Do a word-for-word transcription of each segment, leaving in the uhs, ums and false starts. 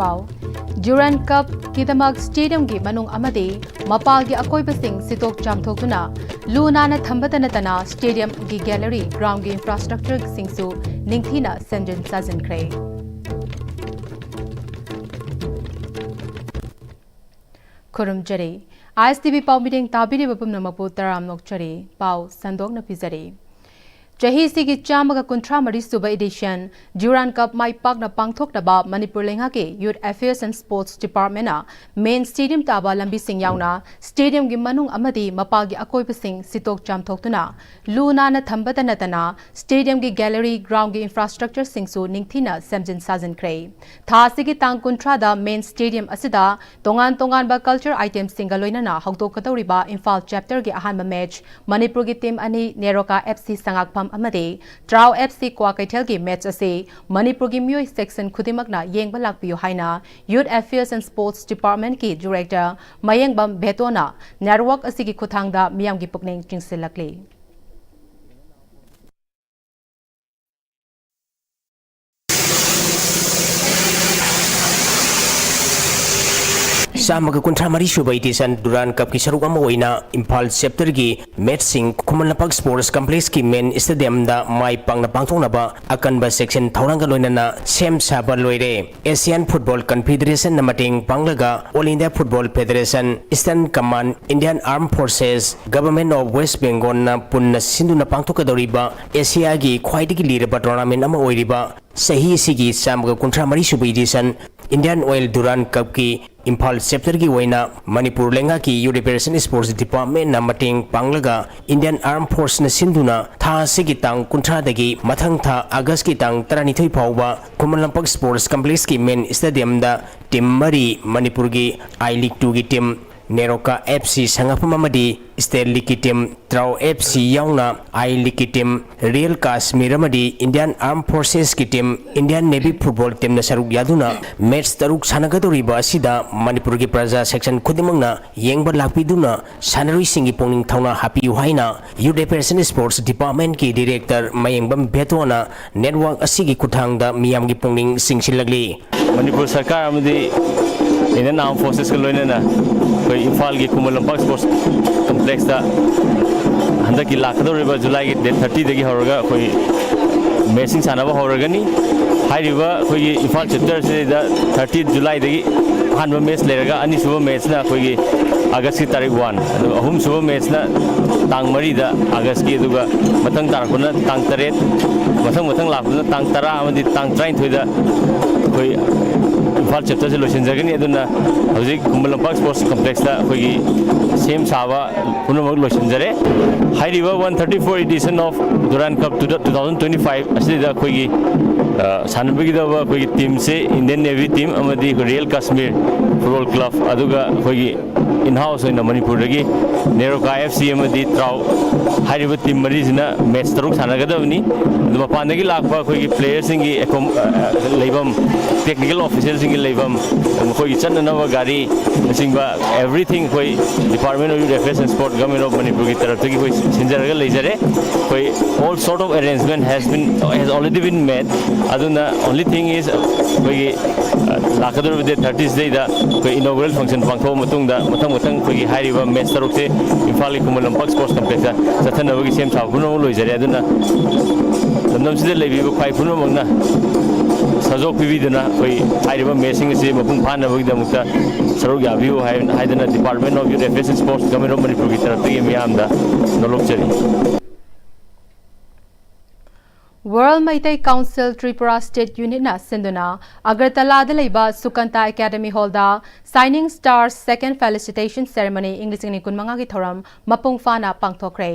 ꯄꯥꯎ꯫ Durand Cup ꯀꯤꯗꯃꯛ stadium ꯒꯤ ꯃꯅꯨꯡ ꯑꯃꯗꯤ ꯃꯄꯥꯜꯒꯤ ꯑꯀꯣꯏꯕꯁꯤꯡ ꯁꯤꯠꯇꯣꯛ ꯆꯥꯝꯊꯣꯛꯇꯨꯅ ꯂꯨ ꯅꯥꯟꯅ ꯊꯝꯕꯇ ꯅꯠꯇꯅ stadium ꯒꯤ gallery, ground ꯒꯤ infrastructure ꯁꯤꯡꯁꯨ ꯅꯤꯡꯊꯤꯅ ꯁꯦꯝꯖꯤꯟ ꯁꯥꯖꯤꯟꯈ꯭ꯔꯦ꯫ ꯈꯨꯔꯨꯝꯖꯔꯤ꯫ ISTV ꯄꯥꯎ ꯃꯤꯠꯌꯦꯡ ꯇꯥꯕꯤꯔꯤꯕ ꯄꯨꯝꯅꯃꯛꯄꯨ ꯇꯔꯥꯝꯅ ꯑꯣꯛꯆꯔꯤ꯫ ꯄꯥꯎ ꯁꯟꯗꯣꯛꯅ ꯄꯤꯖꯔꯤ꯫ ꯆꯍꯤꯁꯤꯒꯤ ꯆꯥꯝꯃꯒ ꯀꯨꯟꯊ꯭ꯔꯥ ꯃꯔꯤ ꯁꯨꯕ edition Durand Cup ꯃꯥꯏ ꯄꯥꯛꯅ ꯄꯥꯡꯊꯣꯛꯅꯕ ꯃꯅꯤꯄꯨꯔ ꯂꯩꯉꯥꯛꯀꯤ Youth Affairs and Sports Department ꯅ main stadium ꯇꯥꯕ ꯂꯝꯕꯤꯁꯤꯡ ꯌꯥꯎꯅ stadium ꯒꯤ ꯃꯅꯨꯡ ꯑꯃꯗꯤ ꯃꯄꯥꯜꯒꯤ ꯑꯀꯣꯏꯕꯁꯤꯡ ꯁꯤꯠꯇꯣꯛ ꯆꯥꯝꯊꯣꯛꯇꯨꯅ ꯂꯨ ꯅꯥꯟꯅ ꯊꯝꯕꯇ ꯅꯠꯇꯅ stadium ꯒꯤ gallery, ground ꯒꯤ infrastructure ꯁꯤꯡꯁꯨ ꯅꯤꯡꯊꯤꯅ ꯁꯦꯝꯖꯤꯟ ꯁꯥꯖꯤꯟꯈ꯭ꯔꯦ꯫ ꯊꯥ ꯑꯁꯤꯒꯤ ꯇꯥꯡ ꯀꯨꯟꯊ꯭ꯔꯥꯗ main stadium ꯑꯁꯤꯗ ꯇꯣꯉꯥꯟ ꯇꯣꯉꯥꯟꯕ culture item ꯁꯤꯡꯒ ꯂꯣꯏꯅꯅ ꯍꯧꯗꯣꯛꯀꯗꯧꯔꯤꯕ ꯏꯝꯐꯥꯜ chapter ꯒꯤ ꯑꯍꯥꯟꯕ match ꯃꯅꯤꯄꯨꯔꯒꯤ team ꯑꯅꯤ, ꯅꯦꯔꯣꯀꯥ FC ꯁꯉꯥꯛꯐꯝ ꯑꯃꯗꯤ ꯇ꯭ꯔꯥꯎ FC ꯀ꯭ꯋꯥꯀꯩꯊꯦꯜꯒꯤ match ꯑꯁꯤ ꯃꯅꯤꯄꯨꯔꯒꯤ ꯃꯤꯑꯣꯏ section ꯈꯨꯗꯤꯡꯃꯛꯅ ꯌꯦꯡꯕ ꯂꯥꯛꯄꯤꯌꯨ ꯍꯥꯏꯅ Youth Affairs and Sports Department ꯀꯤ Director ꯃꯌꯦꯡꯕꯝ ꯚꯦꯇꯣꯅ network ꯑꯁꯤꯒꯤ ꯈꯨꯠꯊꯥꯡꯗ ꯃꯤꯌꯥꯝꯒꯤ ꯄꯨꯛꯅꯤꯡ ꯆꯤꯡꯁꯤꯜꯂꯛꯂꯤ꯫ ꯆꯥꯝꯃꯒ ꯀꯨꯟꯊ꯭ꯔꯥ ꯃꯔꯤ ꯁꯨꯕ edition Durand Cup ꯀꯤ ꯁꯔꯨꯛ ꯑꯃ ꯑꯣꯏꯅ ꯏꯝꯐꯥꯜ chapter ꯒꯤ match ꯁꯤꯡ ꯈꯨꯃꯟ ꯂꯝꯄꯥꯛ Sports Complex ꯀꯤ main stadium ꯗ ꯃꯥꯏ ꯄꯥꯛꯅ ꯄꯥꯡꯊꯣꯛꯅꯕ ꯑꯀꯟꯕ section ꯊꯧꯔꯥꯡꯒ ꯂꯣꯏꯅꯅ ꯁꯦꯝ ꯁꯥꯕ ꯂꯣꯏꯔꯦ꯫ Asian Football Confederation ꯅ ꯃꯇꯦꯡ ꯄꯥꯡꯂꯒ All India Football Federation, Eastern Command, Indian Armed Forces, Government of West Bengal ꯅ ꯄꯨꯟꯅ ꯁꯤꯟꯗꯨꯅ ꯄꯥꯡꯊꯣꯛꯀꯗꯧꯔꯤꯕ ꯑꯦꯁꯤꯌꯥꯒꯤ ꯈ꯭ꯋꯥꯏꯗꯒꯤ ꯂꯤꯔꯕ tournament ꯑꯃ ꯑꯣꯏꯔꯤꯕ ꯆꯍꯤ ꯑꯁꯤꯒꯤ ꯆꯥꯝꯃꯒ ꯀꯨꯟꯊ꯭ꯔꯥ ꯃꯔꯤ ꯁꯨꯕ edition Indian Oil Durand Cup ꯀꯤ ꯏꯝꯐꯥꯜ chapter ꯒꯤ ꯑꯣꯏꯅ ꯃꯅꯤꯄꯨꯔ ꯂꯩꯉꯥꯛꯀꯤ Youth Affairs and Sports Department ꯅ ꯃꯇꯦꯡ ꯄꯥꯡꯂꯒ Indian Armed Force ꯅ ꯁꯤꯟꯗꯨꯅ ꯊꯥ ꯑꯁꯤꯒꯤ ꯇꯥꯡ ꯀꯨꯟꯊ꯭ꯔꯥꯗꯒꯤ ꯃꯊꯪ ꯊꯥ August ꯀꯤ ꯇꯥꯡ ꯇꯔꯥꯅꯤꯊꯣꯏ ꯐꯥꯎꯕ ꯈꯨꯃꯟ ꯂꯝꯄꯥꯛ Sports Complex ꯀꯤ main stadium ꯗ team ꯃꯔꯤ, ꯃꯅꯤꯄꯨꯔꯒꯤ I League two ꯒꯤ team, ꯅꯦꯔꯣꯀꯥ FC ꯁꯉꯥꯛꯐꯝ ꯑꯃꯗꯤ State League ꯀꯤ team, ꯇ꯭ꯔꯥꯎ FC ꯌꯥꯎꯅ I League ꯀꯤ team, Real Kashmir ꯑꯃꯗꯤ Indian Armed Forces ꯀꯤ team, Indian Navy Football team ꯅ ꯁꯔꯨꯛ ꯌꯥꯗꯨꯅ match ꯇꯔꯨꯛ ꯁꯥꯟꯅꯒꯗꯧꯔꯤꯕ ꯑꯁꯤꯗ ꯃꯅꯤꯄꯨꯔꯒꯤ ꯄ꯭ꯔꯖꯥ section ꯈꯨꯗꯤꯡꯃꯛꯅ ꯌꯦꯡꯕ ꯂꯥꯛꯄꯤꯗꯨꯅ ꯁꯥꯟꯅꯔꯣꯏꯁꯤꯡꯒꯤ ꯄꯨꯛꯅꯤꯡ ꯊꯧꯅꯥ ꯍꯥꯞꯄꯤꯌꯨ ꯍꯥꯏꯅ Youth Affairs and Sports Department ꯀꯤ Director ꯃꯌꯦꯡꯕꯝ ꯚꯦꯇꯣꯅ network ꯑꯁꯤꯒꯤ ꯈꯨꯠꯊꯥꯡꯗ ꯃꯤꯌꯥꯝꯒꯤ ꯄꯨꯛꯅꯤꯡ ꯆꯤꯡꯁꯤꯜꯂꯛꯂꯤ꯫ ꯃꯅꯤꯄꯨꯔ ꯁꯔꯀꯥꯔ ꯑꯃꯗꯤ Indian Armed Forcesꯀ ꯂꯣꯏꯅꯅ ꯑꯩꯈꯣꯏ ꯏꯝꯐꯥꯜꯒꯤ ꯈꯨꯃꯟ ꯂꯝꯄꯥꯛ ꯁ꯭ꯄꯣꯔꯠꯁ ꯀꯝꯄ꯭ꯂꯦꯛꯁꯇ ꯍꯟꯗꯛꯀꯤ ꯂꯥꯛꯀꯗꯧꯔꯤꯕ ꯖꯨꯂꯥꯏꯒꯤ ꯗꯦꯠ ꯊꯥꯔꯇꯤꯗꯒꯤ ꯍꯧꯔꯒ ꯑꯩꯈꯣꯏ ꯃꯦꯠꯁꯁꯤꯡ ꯁꯥꯟꯅꯕ ꯍꯧꯔꯒꯅꯤ꯫ ꯍꯥꯏꯔꯤꯕ ꯑꯩꯈꯣꯏꯒꯤ ꯏꯝꯐꯥꯜ ꯆꯦꯞꯇꯔꯁꯤꯗ ꯊꯥꯔꯇꯤ ꯖꯨꯂꯥꯏꯗꯒꯤ ꯑꯍꯥꯟꯕ ꯃꯦꯠꯁ ꯂꯩꯔꯒ, ꯑꯅꯤꯁꯨꯕ ꯃꯦꯠꯁꯅ ꯑꯩꯈꯣꯏꯒꯤ ꯑꯥꯒꯁꯀꯤ ꯇꯥꯔꯤꯛ ꯋꯥꯟ, ꯑꯗꯨꯒ ꯑꯍꯨꯝꯁꯨꯕ ꯃꯦꯠꯁꯅ ꯇꯥꯡ ꯃꯔꯤꯗ ꯑꯥꯒꯁꯀꯤ, ꯑꯗꯨꯒ ꯃꯊꯪ ꯇꯥꯔꯛꯄꯅ ꯇꯥꯡ ꯇꯔꯦꯠ, ꯃꯊꯪ ꯃꯊꯪ ꯂꯥꯛꯄꯗꯨꯅ ꯇꯥꯡ ꯇꯔꯥ ꯑꯃꯗꯤ ꯇꯥꯡ ꯇꯔꯥꯅꯤꯊꯣꯏꯗ ꯑꯩꯈꯣꯏ ꯏꯝꯐꯥꯜ ꯆꯦꯞꯇꯔꯁꯦ ꯂꯣꯏꯁꯤꯟꯖꯒꯅꯤ꯫ ꯑꯗꯨꯅ ꯍꯧꯖꯤꯛ ꯈꯨꯃꯟ ꯂꯝꯄꯥꯛ ꯁ꯭ꯄꯣꯔꯠꯁ ꯀꯝꯄ꯭ꯂꯦꯛꯁꯇ ꯑꯩꯈꯣꯏꯒꯤ ꯁꯦꯝ ꯁꯥꯕ ꯄꯨꯝꯅꯃꯛ ꯂꯣꯏꯁꯤꯟꯖꯔꯦ꯫ ꯍꯥꯏꯔꯤꯕ one thirty four edition of Durand Cup two thousand twenty five ꯑꯁꯤꯗ ꯑꯩꯈꯣꯏꯒꯤ, ꯑ, ꯁꯥꯟꯅꯕꯤꯒꯗꯕ ꯑꯩꯈꯣꯏꯒꯤ ꯇꯤꯝꯁꯦ Indian Navy team ꯑꯃꯗꯤ ꯑꯩꯈꯣꯏ Real Kashmir Football Club, ꯑꯗꯨꯒ ꯑꯩꯈꯣꯏꯒꯤ in-house ꯑꯣꯏꯅ ꯃꯅꯤꯄꯨꯔꯗꯒꯤ ꯅꯦꯔꯣꯀꯥ F C ꯑꯃꯗꯤ ꯇ꯭ꯔꯥꯎ ꯍꯥꯏꯔꯤꯕ ꯇꯤꯝ ꯃꯔꯤꯁꯤꯅ ꯃꯦꯠꯁ ꯇꯔꯨꯛ ꯁꯥꯟꯅꯒꯗꯕꯅꯤ꯫ ꯑꯗꯨ ꯃꯄꯥꯟꯗꯒꯤ ꯂꯥꯛꯄ ꯑꯩꯈꯣꯏꯒꯤ ꯄ꯭ꯂꯦꯌꯔꯁꯤꯡꯒꯤ ꯑꯦꯀꯣꯝ-, ꯑ, ꯂꯩꯐꯝ, ꯇꯦꯛꯅꯤꯀꯦꯜ ꯑꯣꯐꯤꯁꯤꯌꯦꯜꯁꯤꯡꯒꯤ ꯂꯩꯐꯝ, ꯃꯈꯣꯏꯒꯤ ꯆꯠꯅꯅꯕ ꯒꯥꯔꯤꯅꯆꯤꯡꯕ, everything ꯑꯩꯈꯣꯏ Department of Youth Affairs and Sport, Government of ꯃꯅꯤꯄꯨꯔꯒꯤ ꯇꯔꯞꯇꯒꯤ ꯑꯩꯈꯣꯏ ꯁꯤꯟꯖꯔꯒ ꯂꯩꯖꯔꯦ꯫ ꯑꯩꯈꯣꯏ all sort of arrangement has been, has already been made. ꯑꯗꯨꯅ only thing is ꯑꯩꯈꯣꯏꯒꯤ, ꯑ, ꯂꯥꯛꯀꯗꯧꯔꯤꯕ ꯗꯦꯠ ꯊꯥꯔꯇꯤꯁꯤꯗꯩꯗ ꯑꯩꯈꯣꯏ inaugural function ꯄꯥꯡꯊꯣꯛꯑ ꯃꯇꯨꯡꯗ ꯃꯊꯪ ꯃꯊꯪ ꯑꯩꯈꯣꯏꯒꯤ ꯍꯥꯏꯔꯤꯕ ꯃꯦꯠꯁ ꯇꯔꯨꯛꯁꯦ ꯏꯝꯐꯥꯜꯒꯤ ꯈꯨꯃꯟ ꯂꯝꯄꯥꯛ ꯁ꯭ꯄꯣꯔꯠꯁ ꯀꯝꯄ꯭ꯂꯦꯛꯁꯇ ꯆꯠꯊꯅꯕꯒꯤ ꯁꯦꯝ ꯁꯥꯕ ꯄꯨꯝꯅꯃꯛ ꯂꯣꯏꯖꯔꯦ꯫ ꯑꯗꯨꯅ ꯂꯝꯗꯝꯁꯤꯗ ꯂꯩꯕꯤꯕ ꯈ꯭ꯋꯥꯏ ꯄꯨꯝꯅꯃꯛꯅ ꯁꯖꯥꯎ ꯄꯤꯕꯤꯗꯨꯅ ꯑꯩꯈꯣꯏ ꯍꯥꯏꯔꯤꯕ ꯃꯦꯠꯁꯁꯤꯡ ꯑꯁꯤ ꯃꯄꯨꯡ ꯐꯥꯅꯕꯒꯤꯗꯃꯛꯇ ꯁꯔꯨꯛ ꯌꯥꯕꯤꯌꯨ ꯍꯥꯏ-, ꯍꯥꯏꯗꯅ Department of Youth Affairs and Sports, Government of ꯃꯅꯤꯄꯨꯔꯒꯤ ꯇꯔꯞꯇꯒꯤ ꯃꯤꯌꯥꯝꯗ ꯅꯣꯂꯣꯛꯆꯔꯤ꯫ World Meitei Council Tripura State Unitꯅ ꯁꯤꯟꯗꯨꯅ ꯑꯒꯔꯇꯂꯥꯗ ꯂꯩꯕ ꯁꯨꯀꯟꯇ ꯑꯦꯀꯥꯗꯃꯤ ꯍꯣꯜꯗ Shining Stars Second Felicitation Ceremony ꯏꯪ ꯂꯤꯁꯤꯡ ꯑꯅꯤ ꯀꯨꯟꯃꯉꯥꯒꯤ ꯊꯧꯔꯝ ꯃꯄꯨꯡ ꯐꯥꯅ ꯄꯥꯡꯊꯣꯛꯈ꯭ꯔꯦ꯫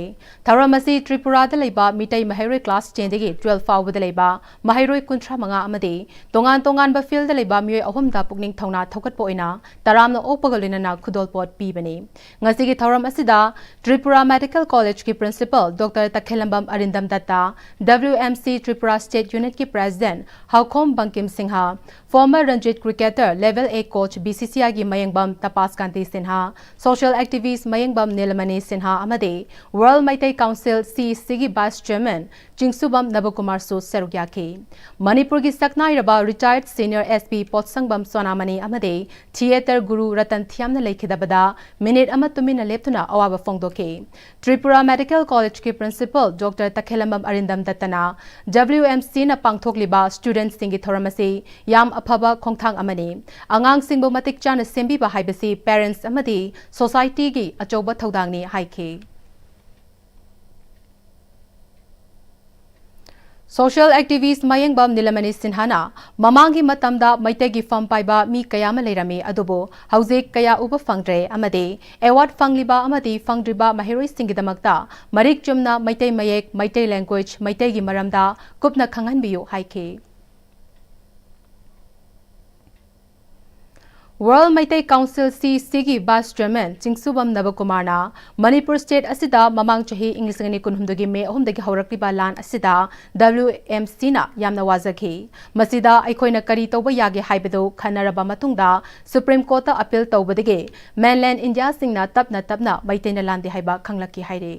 ꯊꯧꯔꯝ ꯑꯁꯤ ꯇ꯭ꯔꯤꯄꯨꯔꯥꯗ ꯂꯩꯕ ꯃꯤꯇꯩ ꯃꯍꯩꯔꯣꯏ class tenꯗꯒꯤ twelve ꯐꯥꯎꯕꯗ ꯂꯩꯕ ꯃꯍꯩꯔꯣꯏ ꯀꯨꯟꯊ꯭ꯔꯥ ꯃꯉꯥ ꯑꯃꯗꯤ ꯇꯣꯉꯥꯟ ꯇꯣꯉꯥꯟꯕ fieldꯗ ꯂꯩꯕ ꯃꯤꯑꯣꯏ ꯑꯍꯨꯝꯗ ꯄꯨꯛꯅꯤꯡ ꯊꯧꯅꯥ ꯊꯧꯒꯠꯄ ꯑꯣꯏꯅ ꯇꯔꯥꯝꯅ ꯑꯣꯛꯄꯒ ꯂꯣꯏꯅꯅ ꯈꯨꯗꯣꯜꯄꯣꯠ ꯄꯤꯕꯅꯤ꯫ ꯉꯁꯤꯒꯤ ꯊꯧꯔꯝ ꯑꯁꯤꯗ ꯇ꯭ꯔꯤꯄꯨꯔꯥ ꯃꯦꯗꯤꯀꯦꯜ ꯀꯣꯂꯦꯖꯀꯤ principal doctor Takhellambam Arindam Dutta, W M C Tripura State Unit ꯀꯤ President Haokhom Bankim Singh, former Ranji cricketer, level A coach B C C I ꯒꯤ ꯃꯌꯦꯡꯕꯝ ꯇꯄꯥꯁ ꯀꯥꯟꯇꯤ ꯁꯤꯟꯍ, social activist ꯃꯌꯦꯡꯕꯝ ꯅꯤꯂꯃꯅꯤ ꯁꯤꯟꯍ ꯑꯃꯗꯤ World Meitei Council C C ꯒꯤ Vice Chairman ꯆꯤꯡꯁꯨꯕꯝ ꯅꯕꯀꯨꯃꯥꯔꯁꯨ ꯁꯔꯨꯛ ꯌꯥꯈꯤ꯫ ꯃꯅꯤꯄꯨꯔꯒꯤ ꯁꯛꯅꯥꯏꯔꯕ retired senior S P ꯄꯣꯠꯁꯪꯕꯝ ꯁꯣꯅꯥꯃꯅꯤ ꯑꯃꯗꯤ theatre ꯒꯨꯔꯨ ꯔꯇꯟ ꯊꯤꯌꯥꯝꯅ ꯂꯩꯈꯤꯗꯕꯗ minute ꯑꯃ ꯇꯨꯃꯤꯟꯅ ꯂꯦꯞꯇꯨꯅ ꯑꯋꯥꯕ ꯐꯣꯡꯗꯣꯛꯈꯤ꯫ Tripura Medical College ꯀꯤ Principal Doctor ꯇꯈꯦꯂꯝꯕꯝ ꯑꯔꯤꯟꯗꯝ ꯗꯠꯇꯅ W M C ꯅ ꯄꯥꯡꯊꯣꯛꯂꯤꯕ student ꯁꯤꯡꯒꯤ ꯊꯧꯔꯝ ꯑꯁꯤ ꯌꯥꯝ ꯑꯐꯕ ꯈꯣꯡꯊꯥꯡ ꯑꯃꯅꯤ꯫ ꯑꯉꯥꯡꯁꯤꯡꯕꯨ ꯃꯇꯤꯛ ꯆꯥꯅ ꯁꯦꯝꯕꯤꯕ ꯍꯥꯏꯕꯁꯤ parents ꯑꯃꯗꯤ society ꯒꯤ ꯑꯆꯧꯕ ꯊꯧꯗꯥꯡꯅꯤ ꯍꯥꯏꯈꯤ꯫ Social activist ꯃꯌꯦꯡꯕꯝ ꯅꯤꯂꯃꯅꯤ ꯁꯤꯟꯍꯥꯅ ꯃꯃꯥꯡꯒꯤ ꯃꯇꯝꯗ ꯃꯩꯇꯩꯒꯤ ꯐꯝ ꯄꯥꯏꯕ ꯃꯤ ꯀꯌꯥ ꯑꯃ ꯂꯩꯔꯝꯃꯤ, ꯑꯗꯨꯕꯨ ꯍꯧꯖꯤꯛ ꯀꯌꯥ ꯎꯕ ꯐꯪꯗ꯭ꯔꯦ ꯑꯃꯗꯤ award ꯐꯪꯂꯤꯕ ꯑꯃꯗꯤ ꯐꯪꯗ꯭ꯔꯤꯕ ꯃꯍꯩꯔꯣꯏꯁꯤꯡꯒꯤꯗꯃꯛꯇ ꯃꯔꯤꯛ ꯆꯨꯝꯅ ꯃꯩꯇꯩ ꯃꯌꯦꯛ, ꯃꯩꯇꯩ language, ꯃꯩꯇꯩꯒꯤ ꯃꯔꯝꯗ ꯀꯨꯞꯅ ꯈꯪꯍꯟꯕꯤꯌꯨ ꯍꯥꯏꯈꯤ꯫ World Meitei Council C C ꯒꯤ Vice Chairman ꯆꯤꯡꯁꯨꯕꯝ ꯅꯕꯀꯨꯃꯥꯔꯅ ꯃꯅꯤꯄꯨꯔ state ꯑꯁꯤꯗ ꯃꯃꯥꯡ ꯆꯍꯤ ꯏꯪ ꯂꯤꯁꯤꯡ ꯑꯅꯤ ꯀꯨꯟꯍꯨꯝꯗꯣꯏꯒꯤ ꯃꯦ ꯑꯍꯨꯝꯗꯒꯤ ꯍꯧꯔꯛꯂꯤꯕ ꯂꯥꯟ ꯑꯁꯤꯗ W M C ꯅ ꯌꯥꯝꯅ ꯋꯥꯖꯈꯤ꯫ ꯃꯁꯤꯗ ꯑꯩꯈꯣꯏꯅ ꯀꯔꯤ ꯇꯧꯕ ꯌꯥꯒꯦ ꯍꯥꯏꯕꯗꯨ ꯈꯟꯅꯔꯕ ꯃꯇꯨꯡꯗ Supreme Court ꯇ appeal ꯇꯧꯕꯗꯒꯤ mainland India ꯁꯤꯡꯅ ꯇꯞꯅ ꯇꯞꯅ ꯃꯩꯇꯩꯅ ꯂꯥꯟꯗꯦ ꯍꯥꯏꯕ ꯈꯪꯂꯛꯈꯤ ꯍꯥꯏꯔꯤ꯫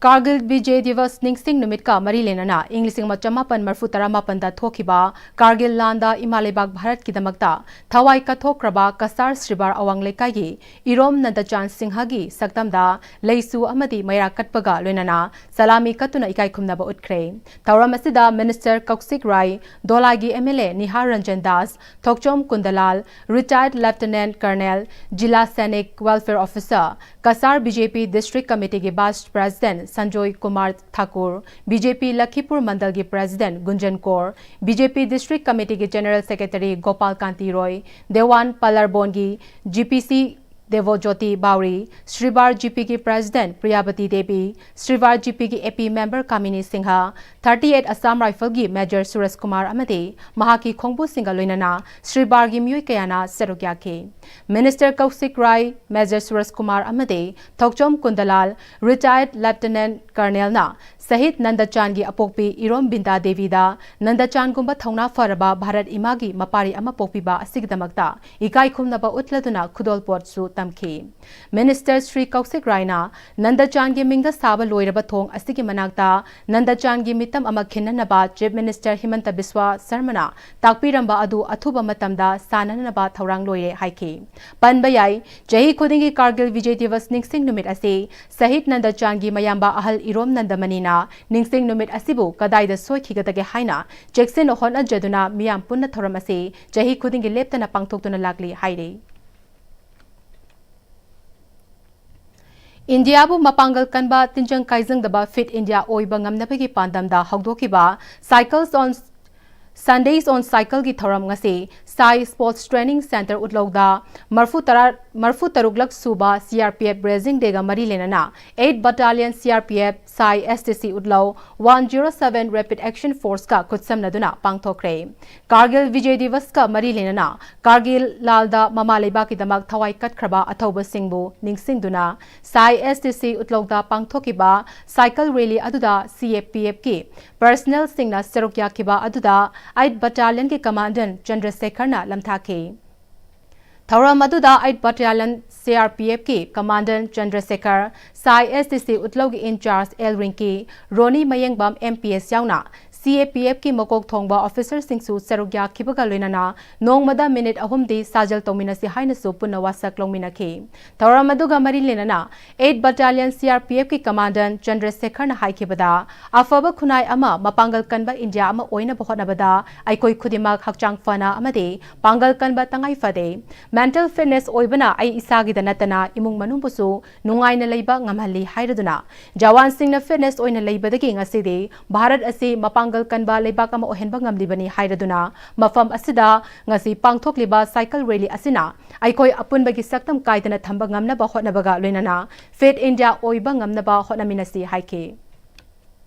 ꯀꯥꯔꯒꯤꯜ ꯕꯤꯖꯦ ꯗꯤꯋꯁ ꯅꯤꯡꯁꯤꯡ ꯅꯨꯃꯤꯠꯀ ꯃꯔꯤ ꯂꯩꯅꯅ ꯏꯪ ꯂꯤꯁꯤꯡ ꯑꯃ ꯆꯃꯥꯄꯟ ꯃꯔꯤꯐꯨ ꯇꯔꯥꯃꯥꯄꯟꯗ ꯊꯣꯛꯈꯤꯕ ꯀꯥꯔꯒꯤꯜ ꯂꯥꯟꯗ ꯏꯃꯥ ꯂꯩꯕꯥꯛ ꯚꯥꯔꯠꯀꯤꯗꯃꯛꯇ ꯊꯋꯥꯏ ꯀꯠꯊꯣꯛꯈ꯭ꯔꯕ ꯀꯁꯥꯔ ꯁ꯭ꯔꯤꯕꯥꯔ ꯑꯋꯥꯡ ꯂꯩꯀꯥꯏꯒꯤ ꯏꯔꯣꯝ ꯅꯟꯗꯆꯥꯟ ꯁꯤꯡꯍꯒꯤ ꯁꯛꯇꯝꯗ ꯂꯩꯁꯨ ꯑꯃꯗꯤ ꯃꯩꯔꯥ ꯀꯠꯄꯒ ꯂꯣꯏꯅꯅ ꯁꯂꯥꯃꯤ ꯀꯠꯇꯨꯅ ꯏꯀꯥꯏ ꯈꯨꯝꯅꯕ ꯎꯠꯈ꯭ꯔꯦ꯫ ꯊꯧꯔꯝ ꯑꯁꯤꯗ Minister ꯀꯧꯁꯤꯛ ꯔꯥꯏ, ꯗꯣꯂꯥꯒꯤ M L A Nihar Ranjan Das, Thokchom Kundalal, retired Lieutenant Colonel, Zila Sainik Welfare Officer, Cachar B J P District Committee ꯒꯤ Vice President Sanjoy Kumar Thakur, B J P Lakhipur ꯃꯟꯗꯜꯒꯤ President Gunjan Kaur, B J P District Committee ꯒꯤ General Secretary ꯒꯣꯄꯥꯜ ꯀꯥꯟꯇꯤ ꯔꯣꯏ, ꯗꯦꯋꯥꯟ ꯄꯂꯔꯕꯣꯟꯒꯤ G P C Debojyoti Bauri, Sribar ꯖꯤꯄꯤꯒꯤ ꯄ꯭ꯔꯦꯁꯤꯗꯦꯟꯠ ꯄ꯭ꯔꯤꯌꯥꯕꯇꯤ ꯗꯦꯕꯤ, ꯁ꯭ꯔꯤꯕꯥꯔ ꯖꯤꯄꯤꯒꯤ A P member ꯀꯥꯃꯤꯅꯤ Singh, thirty eight Assam ꯔꯥꯏꯐꯜꯒꯤ major Suraj Kumar ꯑꯃꯗꯤ ꯃꯍꯥꯛꯀꯤ ꯈꯣꯡꯕꯨꯁꯤꯡꯒ ꯂꯣꯏꯅꯅ ꯁ꯭ꯔꯤꯕꯥꯔꯒꯤ ꯃꯤꯑꯣꯏ ꯀꯌꯥꯅ ꯁꯔꯨꯛ ꯌꯥꯈꯤ꯫ ꯃꯤꯅꯤꯁꯇꯔ ꯀꯧꯁꯤꯛ ꯔꯥꯏ, ꯃꯦꯖꯔ ꯁꯨꯔꯖ ꯀꯨꯃꯥꯔ ꯑꯃꯗꯤ ꯊꯣꯛꯆꯣꯝ ꯀꯨꯟꯗꯂꯥꯜ, ꯔꯤꯇꯥꯌꯔꯗ ꯂꯦꯐꯇꯤꯅꯦꯟꯠ ꯀꯔꯅꯦꯜꯅ ꯁꯍꯤꯗ ꯅꯟꯗꯆꯥꯟꯒꯤ ꯑꯄꯣꯛꯄꯤ ꯏꯔꯣꯝ ꯕꯤꯟꯗꯥ ꯗꯦꯕꯤꯗ ꯅꯟꯗꯆꯥꯟꯒꯨꯝꯕ ꯊꯧꯅꯥ ꯐꯔꯕ ꯚꯥꯔꯠ ꯏꯃꯥꯒꯤ ꯃꯄꯥꯔꯤ ꯑꯃ ꯄꯣꯛꯄꯤꯕ ꯑꯁꯤꯒꯤꯗꯃꯛꯇ ꯏꯀꯥꯏ ꯈꯨꯝꯅꯕ ꯎꯠꯂꯗꯨꯅ ꯈꯨꯗꯣꯜꯄꯣꯠꯁꯨ ꯇꯝꯈꯤ꯫ ꯃꯤꯅꯤꯁꯇꯔ ꯁ꯭ꯔꯤ ꯀꯧꯁꯤꯛ ꯔꯥꯏꯅ ꯅꯟꯗꯆꯥꯟꯒꯤ ꯃꯤꯡꯗ ꯁꯥꯕ ꯂꯣꯏꯔꯕ ꯊꯣꯡ ꯑꯁꯤꯒꯤ ꯃꯅꯥꯛꯇ ꯅꯟꯗꯆꯥꯟꯒꯤ ꯃꯤꯇꯝ ꯑꯃ ꯈꯤꯟꯅꯅꯕ ꯆꯤꯐ ꯃꯤꯅꯤꯁꯇꯔ ꯍꯤꯃꯟꯇ ꯕꯤꯁ꯭ꯋꯥ ꯁꯔꯃꯅ ꯇꯥꯛꯄꯤꯔꯝꯕ ꯑꯗꯨ ꯑꯊꯨꯕ ꯃꯇꯝꯗ ꯁꯥꯟꯅꯅꯕ ꯊꯧꯔꯥꯡ ꯂꯣꯏꯔꯦ ꯍꯥꯏꯈꯤ꯫ ꯄꯟꯕ ꯌꯥꯏ, ꯆꯍꯤ ꯈꯨꯗꯤꯡꯒꯤ ꯀꯥꯔꯒꯤꯜ ꯕꯤꯖꯣꯏ ꯗꯤꯋꯁ ꯅꯤꯡꯁꯤꯡ ꯅꯨꯃꯤꯠ ꯑꯁꯤ ꯁꯍꯤꯗ ꯅꯟꯗꯆꯥꯟꯒꯤ ꯃꯌꯥꯝꯕ ꯑꯍꯜ ꯏꯔꯣꯝ ꯅꯟꯗꯃꯅꯤꯅ ꯅꯤꯡꯁꯤꯡ ꯅꯨꯃꯤꯠ ꯑꯁꯤꯕꯨ ꯀꯗꯥꯏꯗ ꯁꯣꯏꯈꯤꯒꯗꯒꯦ ꯍꯥꯏꯅ ꯆꯦꯛꯁꯤꯟꯅ ꯍꯣꯠꯅꯖꯗꯨꯅ ꯃꯤꯌꯥꯝ ꯄꯨꯟꯅ ꯊꯧꯔꯝ ꯑꯁꯤ ꯆꯍꯤ ꯈꯨꯗꯤꯡꯒꯤ ꯂꯦꯞꯇꯅ ꯄꯥꯡꯊꯣꯛꯇꯨꯅ ꯂꯥꯛꯂꯤ ꯍꯥꯏꯔꯤ꯫ ꯏꯟꯗꯤꯌꯥꯕꯨ ꯃꯄꯥꯡꯒꯜ ꯀꯟꯕ, ꯇꯤꯟꯖꯪ ꯀꯥꯏꯖꯪꯗꯕ ꯐꯤꯠ ꯏꯟꯗꯤꯌꯥ ꯑꯣꯏꯕ ꯉꯝꯅꯕꯒꯤ ꯄꯥꯟꯗꯝꯗ ꯍꯧꯗꯣꯛꯈꯤꯕ Cycles on Sundays on Cycleꯒꯤ ꯊꯧꯔꯝ ꯉꯁꯤ ꯁꯥꯏ ꯁ꯭ꯄꯣꯔꯠꯁ ꯇ꯭ꯔꯦꯅꯤꯡ ꯁꯦꯟꯇꯔ ꯎꯠꯂꯧꯗ ꯃꯔꯐꯨ ꯇꯔꯥ, ꯃꯔꯐꯨ ꯇꯔꯨꯛꯂꯛ ꯁꯨꯕ C R P F raising ꯗꯦꯒ ꯃꯔꯤ ꯂꯩꯅꯅ eight battalion C R P F SAI S T C Utlou one zero seven rapid action ꯐꯣꯔꯁꯀ ꯈꯨꯠꯁꯝꯅꯗꯨꯅ ꯄꯥꯡꯊꯣꯛꯈ꯭ꯔꯦ꯫ ꯀꯥꯔꯒꯤꯜ ꯕꯤꯖꯣꯏ ꯗꯤꯋꯁꯀ ꯃꯔꯤ ꯂꯩꯅꯅ ꯀꯥꯔꯒꯤꯜ ꯂꯥꯜꯗ ꯃꯃꯥ ꯂꯩꯕꯥꯛꯀꯤꯗꯃꯛ ꯊꯋꯥꯏ ꯀꯠꯈ꯭ꯔꯕ ꯑꯊꯧꯕꯁꯤꯡꯕꯨ ꯅꯤꯡꯁꯤꯡꯗꯨꯅ ꯁꯥꯏ ꯑꯦꯁ ꯇꯤ ꯁꯤ ꯎꯠꯂꯧꯗ ꯄꯥꯡꯊꯣꯛꯈꯤꯕ ꯁꯥꯏꯀꯜ ꯔꯦꯂꯤ ꯑꯗꯨꯗ ꯁꯤ ꯑꯦ ꯄꯤ ꯑꯦꯐꯀꯤ ꯄꯔꯁꯅꯦꯜꯁꯤꯡꯅ ꯁꯔꯨꯛ ꯌꯥꯈꯤꯕ ꯑꯗꯨꯗ ꯑꯩꯠ ꯕꯠꯇꯥꯂꯤꯌꯟꯒꯤ ꯀꯃꯥꯟꯗꯦꯟꯠ ꯆꯟꯗ꯭ꯔꯁꯦꯈꯔꯅ ꯂꯝꯊꯥꯈꯤ꯫ ꯊꯧꯔꯝ ꯑꯗꯨꯗ eight battalion C R P ꯑꯦꯐꯀꯤ commandant Chandrashekhar, SAI S T C ꯎꯠꯂꯧꯒꯤ incharge L Rinki, Roni Mayengbam M P S ꯌꯥꯎꯅ ꯁꯤ ꯑꯦ ꯄꯤ ꯑꯦꯐꯀꯤ ꯃꯀꯣꯛ ꯊꯣꯡꯕ ꯑꯣꯐꯤꯁꯔꯁꯤꯡꯁꯨ ꯁꯔꯨꯛ ꯌꯥꯈꯤꯕꯒ ꯂꯣꯏꯅꯅ ꯅꯣꯡꯃꯗ ꯃꯤꯅꯤꯠ ꯑꯍꯨꯝꯗꯤ ꯁꯥꯖꯦꯜ ꯇꯧꯃꯤꯟꯅꯁꯤ ꯍꯥꯏꯅꯁꯨ ꯄꯨꯟꯅ ꯋꯥꯁꯛ ꯂꯧꯃꯤꯟꯅꯈꯤ꯫ ꯊꯧꯔꯝ ꯑꯗꯨꯒ ꯃꯔꯤ ꯂꯩꯅꯅ eight battalion C R P ꯑꯦꯐꯀꯤ ꯀꯃꯥꯟꯗꯦꯟꯠ ꯆꯟꯗ꯭ꯔꯁꯦꯈꯔꯅ ꯍꯥꯏꯈꯤꯕꯗ, ꯑꯐꯕ ꯈꯨꯟꯅꯥꯏ ꯑꯃ, ꯃꯄꯥꯡꯒꯜ ꯀꯟꯕ ꯏꯟꯗꯤꯌꯥ ꯑꯃ ꯑꯣꯏꯅꯕ ꯍꯣꯠꯅꯕꯗ ꯑꯩꯈꯣꯏ ꯈꯨꯗꯤꯡꯃꯛ ꯍꯛꯆꯥꯡ ꯐꯅ ꯑꯃꯗꯤ ꯄꯥꯡꯒꯜ ꯀꯟꯕ ꯇꯉꯥꯏ ꯐꯗꯦ꯫ ꯃꯦꯟꯇꯦꯜ ꯐꯤꯠꯅꯦꯁ ꯑꯣꯏꯕꯅ ꯑꯩ ꯏꯁꯥꯒꯤꯗ ꯅꯠꯇꯅ ꯏꯃꯨꯡ ꯃꯅꯨꯡꯕꯨꯁꯨ ꯅꯨꯡꯉꯥꯏꯅ ꯂꯩꯕ ꯉꯝꯍꯜꯂꯤ ꯍꯥꯏꯔꯗꯨꯅ, ꯖꯋꯥꯟꯁꯤꯡꯅ ꯐꯤꯠꯅꯦꯁ ꯑꯣꯏꯅ ꯂꯩꯕꯗꯒꯤ ꯉꯁꯤꯗꯤ ꯚꯥꯔꯠ ꯑꯁꯤ ꯃꯄꯥꯡ ꯃꯄꯥꯡꯒꯜ ꯀꯟꯕ ꯂꯩꯕꯥꯛ ꯑꯃ ꯑꯣꯏꯍꯟꯕ ꯉꯝꯂꯤꯕꯅꯤ ꯍꯥꯏꯔꯗꯨꯅ, ꯃꯐꯝ ꯑꯁꯤꯗ ꯉꯁꯤ ꯄꯥꯡꯊꯣꯛꯂꯤꯕ ꯁꯥꯏꯀꯜ ꯔꯦꯂꯤ ꯑꯁꯤꯅ ꯑꯩꯈꯣꯏ ꯑꯄꯨꯟꯕꯒꯤ ꯁꯛꯇꯝ ꯀꯥꯏꯗꯅ ꯊꯝꯕ ꯉꯝꯅꯕ ꯍꯣꯠꯅꯕꯒ ꯂꯣꯏꯅꯅ ꯐꯤꯠ ꯏꯟꯗꯤꯌꯥ ꯑꯣꯏꯕ ꯉꯝꯅꯕ ꯍꯣꯠꯅꯃꯤꯟꯅꯁꯤ ꯍꯥꯏꯈꯤ꯫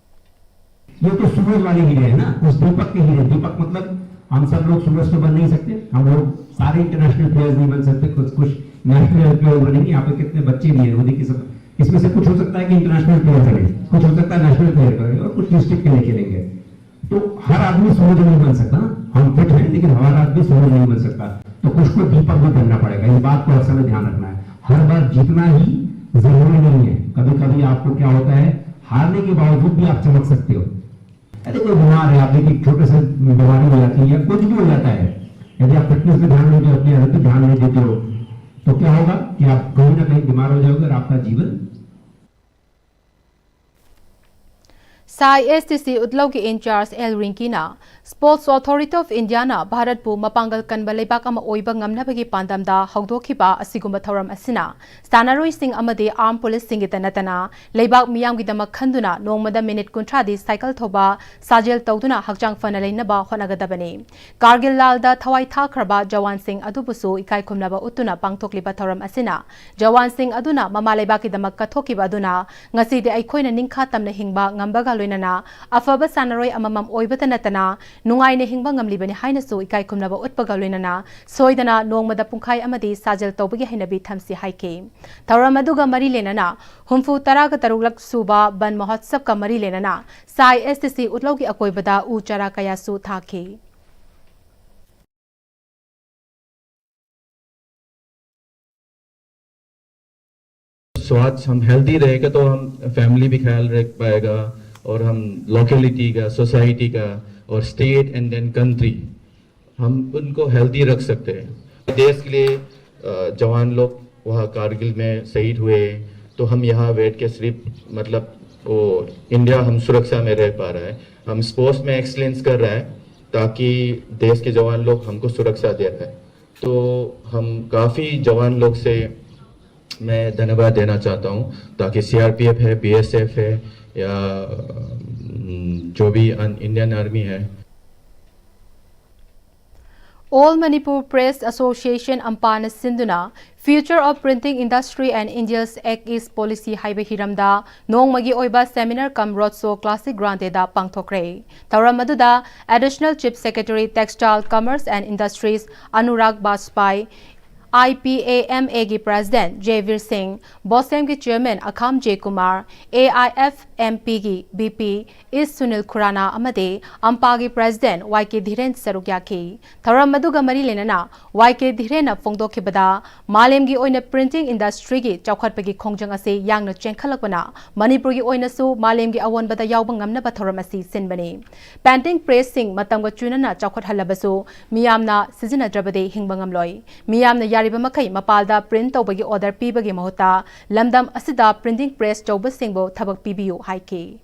ये तो सूरज वाले हीरे हैं ना, उस दीपक के हीरे। दीपक मतलब हम सब लोग सूरज तो बन नहीं सकते, हम लोग सारे इंटरनेशनल प्लेयर्स नहीं बन सकते, कुछ कुछ नेशनल प्लेयर बनेंगे। यहाँ पे कितने बच्चे भी हैं, वो देखिए सब, इसमें से कुछ हो सकता है कि इंटरनेशनल प्लेयर बने, कुछ हो सकता है नेशनल प्लेयर बने और कुछ डिस्ट्रिक्ट के लिए खेलेंगे। तो हर आदमी सूरज नहीं बन सकता ना, हम फिट हैं लेकिन हमारा आदमी सूरज नहीं बन सकता, तो कुछ को दीपक भी बनना पड़ेगा। इस बात को हर समय ध्यान रखना है। हर बार जीतना ही जरूरी नहीं है, कभी कभी आपको क्या होता है, हारने के बावजूद भी आप चमक सकते हो। अरे कोई बीमार है, आप देखिए छोटे से बीमारी हो जाती है या कुछ भी हो जाता है, यदि आप फिटनेस पे ध्यान नहीं देते, अपनी हेल्थ पे ध्यान नहीं देते हो, तो क्या होगा कि आप कहीं ना कहीं बीमार हो जाओगे और आपका जीवन ꯁꯥꯏ ꯑꯦꯁ ꯇꯤ ꯁꯤ ꯎꯠꯂꯧꯒꯤ ꯏꯟꯆꯥꯔꯖ ꯑꯦꯜ ꯔꯤꯡꯀꯤꯅ Sports Authority of Indiaꯅ ꯚꯥꯔꯠꯄꯨ ꯃꯄꯥꯡꯒꯜ ꯀꯟꯕ ꯂꯩꯕꯥꯛ ꯑꯃ ꯑꯣꯏꯕ ꯉꯝꯅꯕꯒꯤ ꯄꯥꯟꯗꯝꯗ ꯍꯧꯗꯣꯛꯈꯤꯕ ꯑꯁꯤꯒꯨꯝꯕ ꯊꯧꯔꯝ ꯑꯁꯤꯅ ꯁꯥꯟꯅꯔꯣꯏꯁꯤꯡ ꯑꯃꯗꯤ ꯑꯥꯔꯝ ꯄꯨꯂꯤꯁꯁꯤꯡꯒꯤꯇ ꯅꯠꯇꯅ ꯂꯩꯕꯥꯛ ꯃꯤꯌꯥꯝꯒꯤꯗꯃꯛ ꯈꯟꯗꯨꯅ ꯅꯣꯡꯃꯗ ꯃꯤꯅꯤꯠ ꯀꯨꯟꯊ꯭ꯔꯥꯗꯤ ꯁꯥꯏꯀꯜ ꯊꯧꯕ ꯁꯥꯖꯦꯜ ꯇꯧꯗꯨꯅ ꯍꯛꯆꯥꯡ ꯐꯅ ꯂꯩꯅꯕ ꯍꯣꯠꯅꯒꯗꯕꯅꯤ꯫ ꯀꯥꯔꯒꯤꯜ ꯂꯥꯜꯗ ꯊꯋꯥꯏ ꯊꯥꯈ꯭ꯔꯕ ꯖꯋꯥꯟꯁꯤꯡ ꯑꯗꯨꯕꯨꯁꯨ ꯏꯀꯥꯏ ꯈꯨꯝꯅꯕ ꯎꯠꯇꯨꯅ ꯄꯥꯡꯊꯣꯛꯂꯤꯕ ꯊꯧꯔꯝ ꯑꯁꯤꯅ ꯖꯋꯥꯟꯁꯤꯡ ꯑꯗꯨꯅ ꯃꯃꯥ ꯂꯩꯕꯥꯛꯀꯤꯗꯃꯛ ꯀꯠꯊꯣꯛꯈꯤꯕ ꯑꯗꯨꯅ ꯉꯁꯤꯗꯤ ꯑꯩꯈꯣꯏꯅ ꯅꯤꯡꯈꯥ ꯇꯝꯅ ꯍꯤꯡꯕ ꯉꯝꯕꯒ ꯂꯣꯏꯅꯅ ꯑꯐꯕ ꯁꯥꯟꯅꯔꯣꯏ ꯑꯃꯃꯝ ꯑꯣꯏꯕꯇ ꯅꯠꯇꯅ ꯅꯨꯡꯉꯥꯏꯅ ꯍꯤꯡꯕ ꯉꯝꯂꯤꯕꯅꯤ ꯍꯥꯏꯅꯁꯨ ꯏꯀꯥꯏ ꯈꯨꯝꯅꯕ ꯎꯠꯄꯒ ꯂꯣꯏꯅꯅ ꯁꯣꯏꯗꯅ ꯅꯣꯡꯃꯗ ꯄꯨꯡꯈꯥꯏ ꯑꯃꯗꯤ ꯁꯥꯖꯦꯜ ꯇꯧꯕꯒꯤ ꯍꯩꯅꯕꯤ ꯊꯝꯁꯤ ꯍꯥꯏꯈꯤ꯫ ꯊꯧꯔꯝ ꯑꯗꯨꯒ ꯃꯔꯤ ꯂꯩꯅꯅ ꯍꯨꯝꯐꯨ ꯇꯔꯥꯒ ꯇꯔꯨꯛꯂꯛ ꯁꯨꯕ ꯕꯟ ꯃꯍꯣꯠꯁꯕꯀ ꯃꯔꯤ ꯂꯩꯅꯅ ꯁꯥꯏ ꯑꯦꯁ ꯇꯤ ꯁꯤ ꯎꯠꯂꯧꯒꯤ ꯑꯀꯣꯏꯕꯗ ꯎ ꯆꯥꯔꯥ ꯀꯌꯥꯁꯨ ꯊꯥꯈꯤ꯫ स्वास्थ्य हम हेल्दी रहेगा तो हम फैमिली भी ख्याल रख पाएगा और हम लोकेलिटी का, सोसाइटी का और स्टेट एंड देन कंट्री, हम उनको हेल्दी रख सकते हैं। देश के लिए अ, जवान लोग वहाँ कारगिल में शहीद हुए, तो हम यहाँ बैठ के सिर्फ मतलब वो इंडिया हम सुरक्षा में रह पा रहा है, हम स्पोर्ट्स में एक्सीलेंस कर रहा है ताकि देश के जवान लोग हमको सुरक्षा दे रहे हैं। तो हम काफ़ी जवान लोग से मैं धन्यवाद देना चाहता हूँ ताकि सीआरपीएफ है, बीएसएफ है या जो भी इंडियन आर्मी है। All Manipur Press Association, ꯑꯝꯄꯥꯅ ꯁꯤꯟꯗꯨꯅ Future of Printing Industry and India's Act East Policy ꯍꯥꯏꯕ ꯍꯤꯔꯝꯗ ꯅꯣꯡꯃꯒꯤ ꯑꯣꯏꯕ seminar cum road show classic grande ꯗ ꯄꯥꯡꯊꯣꯛꯈ꯭ꯔꯦ꯫ ꯊꯧꯔꯝ ꯑꯗꯨꯗ Additional Chief Secretary, Textile, Commerce and Industries, Anurag Bajpai, IPAMA ꯒꯤ President J ꯕꯤꯔ ꯁꯤꯡ, BOSEM ꯒꯤ Chairman ꯑꯈꯥꯝ J Kumar, AIFMP ꯒꯤ ꯚꯤꯄꯤ ꯏꯁ ꯁꯨꯅꯤꯜ ꯈꯨꯔꯥꯅꯥ ꯑꯃꯗꯤ ꯑꯝꯄꯥꯒꯤ President ꯋꯥꯏ ꯀꯦ ꯙꯤꯔꯦꯟ ꯁꯔꯨꯛ ꯌꯥꯈꯤ꯫ ꯊꯧꯔꯝ ꯑꯗꯨꯒ ꯃꯔꯤ ꯂꯩꯅꯅ ꯋꯥꯏ ꯀꯦ ꯙꯤꯔꯦꯟꯅ ꯐꯣꯡꯗꯣꯛꯈꯤꯕꯗ, ꯃꯥꯂꯦꯝꯒꯤ ꯑꯣꯏꯅ printing industry ꯒꯤ ꯆꯥꯎꯈꯠꯄꯒꯤ ꯈꯣꯡꯖꯪ ꯑꯁꯤ ꯌꯥꯡꯅ ꯆꯦꯟꯈꯠꯂꯛꯄꯅ ꯃꯅꯤꯄꯨꯔꯒꯤ ꯑꯣꯏꯅꯁꯨ ꯃꯥꯂꯦꯝꯒꯤ ꯑꯑꯣꯟꯕꯗ ꯌꯥꯎꯕ ꯉꯝꯅꯕ ꯊꯧꯔꯝ ꯑꯁꯤ ꯁꯤꯟꯕꯅꯤ꯫ Printing press ꯁꯤꯡ ꯃꯇꯝꯒ ꯆꯨꯅꯅ ꯆꯥꯎꯈꯠꯍꯜꯂꯕꯁꯨ, ꯃꯤꯌꯥꯝꯅ ꯁꯤꯖꯤꯟꯅꯗ꯭ꯔꯕꯗꯤ ꯍꯤꯡꯕ ꯉꯝꯂꯣꯏ꯫ ꯃꯤꯌꯥꯝꯅ ꯌꯥꯔꯤꯕ ꯃꯈꯩ ꯃꯄꯥꯜꯗ print ꯇꯧꯕꯒꯤ order ꯄꯤꯕꯒꯤ ꯃꯍꯨꯠꯇ ꯂꯝꯗꯝ ꯑꯁꯤꯗ printing press ꯇꯧꯕꯁꯤꯡꯕꯨ ꯊꯕꯛ ꯄꯤꯕꯤꯌꯨ ꯍꯥꯏꯈꯤ꯫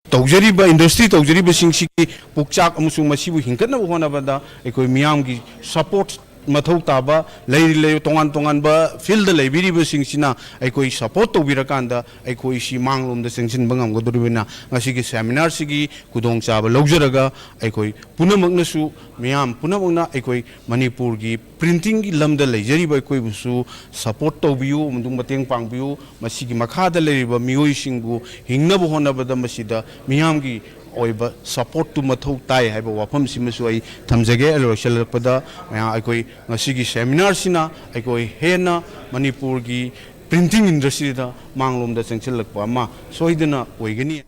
ꯇꯧꯖꯔꯤꯕ, industry ꯇꯧꯖꯔꯤꯕꯁꯤꯡꯁꯤꯒꯤ ꯄꯨꯛꯆꯥꯛ ꯑꯃꯁꯨꯡ ꯃꯁꯤꯕꯨ ꯍꯤꯡꯒꯠꯅꯕ ꯍꯣꯠꯅꯕꯗ ꯑꯩꯈꯣꯏ ꯃꯤꯌꯥꯝꯒꯤ support ꯃꯊꯧ ꯇꯥꯕ, ꯂꯩꯔꯤ ꯂꯩ-, ꯇꯣꯉꯥꯟ ꯇꯣꯉꯥꯟꯕ field ꯂꯩꯕꯤꯔꯤꯕꯁꯤꯡꯁꯤꯅ ꯑꯩꯈꯣꯏ support ꯇꯧꯕꯤꯔꯀꯥꯟꯗ ꯑꯩꯈꯣꯏꯁꯤ ꯃꯥꯡꯂꯣꯝꯗ ꯆꯪꯁꯤꯟꯕ ꯉꯝꯒꯗꯧꯔꯤꯕꯅ ꯉꯁꯤꯒꯤ seminar ꯁꯤꯒꯤ ꯈꯨꯗꯣꯡꯆꯥꯕ ꯂꯧꯖꯔꯒ ꯑꯩꯈꯣꯏ ꯄꯨꯝꯅꯃꯛꯅꯁꯨ, ꯃꯤꯌꯥꯝ ꯄꯨꯝꯅꯃꯛꯅ ꯑꯩꯈꯣꯏ ꯃꯅꯤꯄꯨꯔꯒꯤ printing ꯒꯤ ꯂꯝꯗ ꯂꯩꯖꯔꯤꯕ ꯑꯩꯈꯣꯏꯕꯨꯁꯨ support ꯇꯧꯕꯤꯌꯨ ꯑꯃꯁꯨꯡ ꯃꯇꯦꯡ ꯄꯥꯡꯕꯤꯌꯨ꯫ ꯃꯁꯤꯒꯤ ꯃꯈꯥꯗ ꯂꯩꯔꯤꯕ ꯃꯤꯑꯣꯏꯁꯤꯡꯕꯨ ꯍꯤꯡꯅꯕ ꯍꯣꯠꯅꯕꯗ ꯃꯁꯤꯗ ꯃꯤꯌꯥꯝꯒꯤ ꯑꯣꯏꯕ support ꯇꯨ ꯃꯊꯧ ꯇꯥꯏ ꯍꯥꯏꯕ ꯋꯥꯐꯝꯁꯤꯃꯁꯨ ꯑꯩ ꯊꯝꯖꯒꯦ꯫ ꯂꯣꯏꯁꯤꯜꯂꯛꯄꯗ ꯃꯌꯥꯝ, ꯑꯩꯈꯣꯏ ꯉꯁꯤꯒꯤ seminar ꯁꯤꯅ ꯑꯩꯈꯣꯏ ꯍꯦꯟꯅ ꯃꯅꯤꯄꯨꯔꯒꯤ printing industry ꯗ ꯃꯥꯡꯂꯣꯝꯗ ꯆꯪꯁꯤꯜꯂꯛꯄ ꯑꯃ ꯁꯣꯏꯗꯅ ꯑꯣꯏꯒꯅꯤ꯫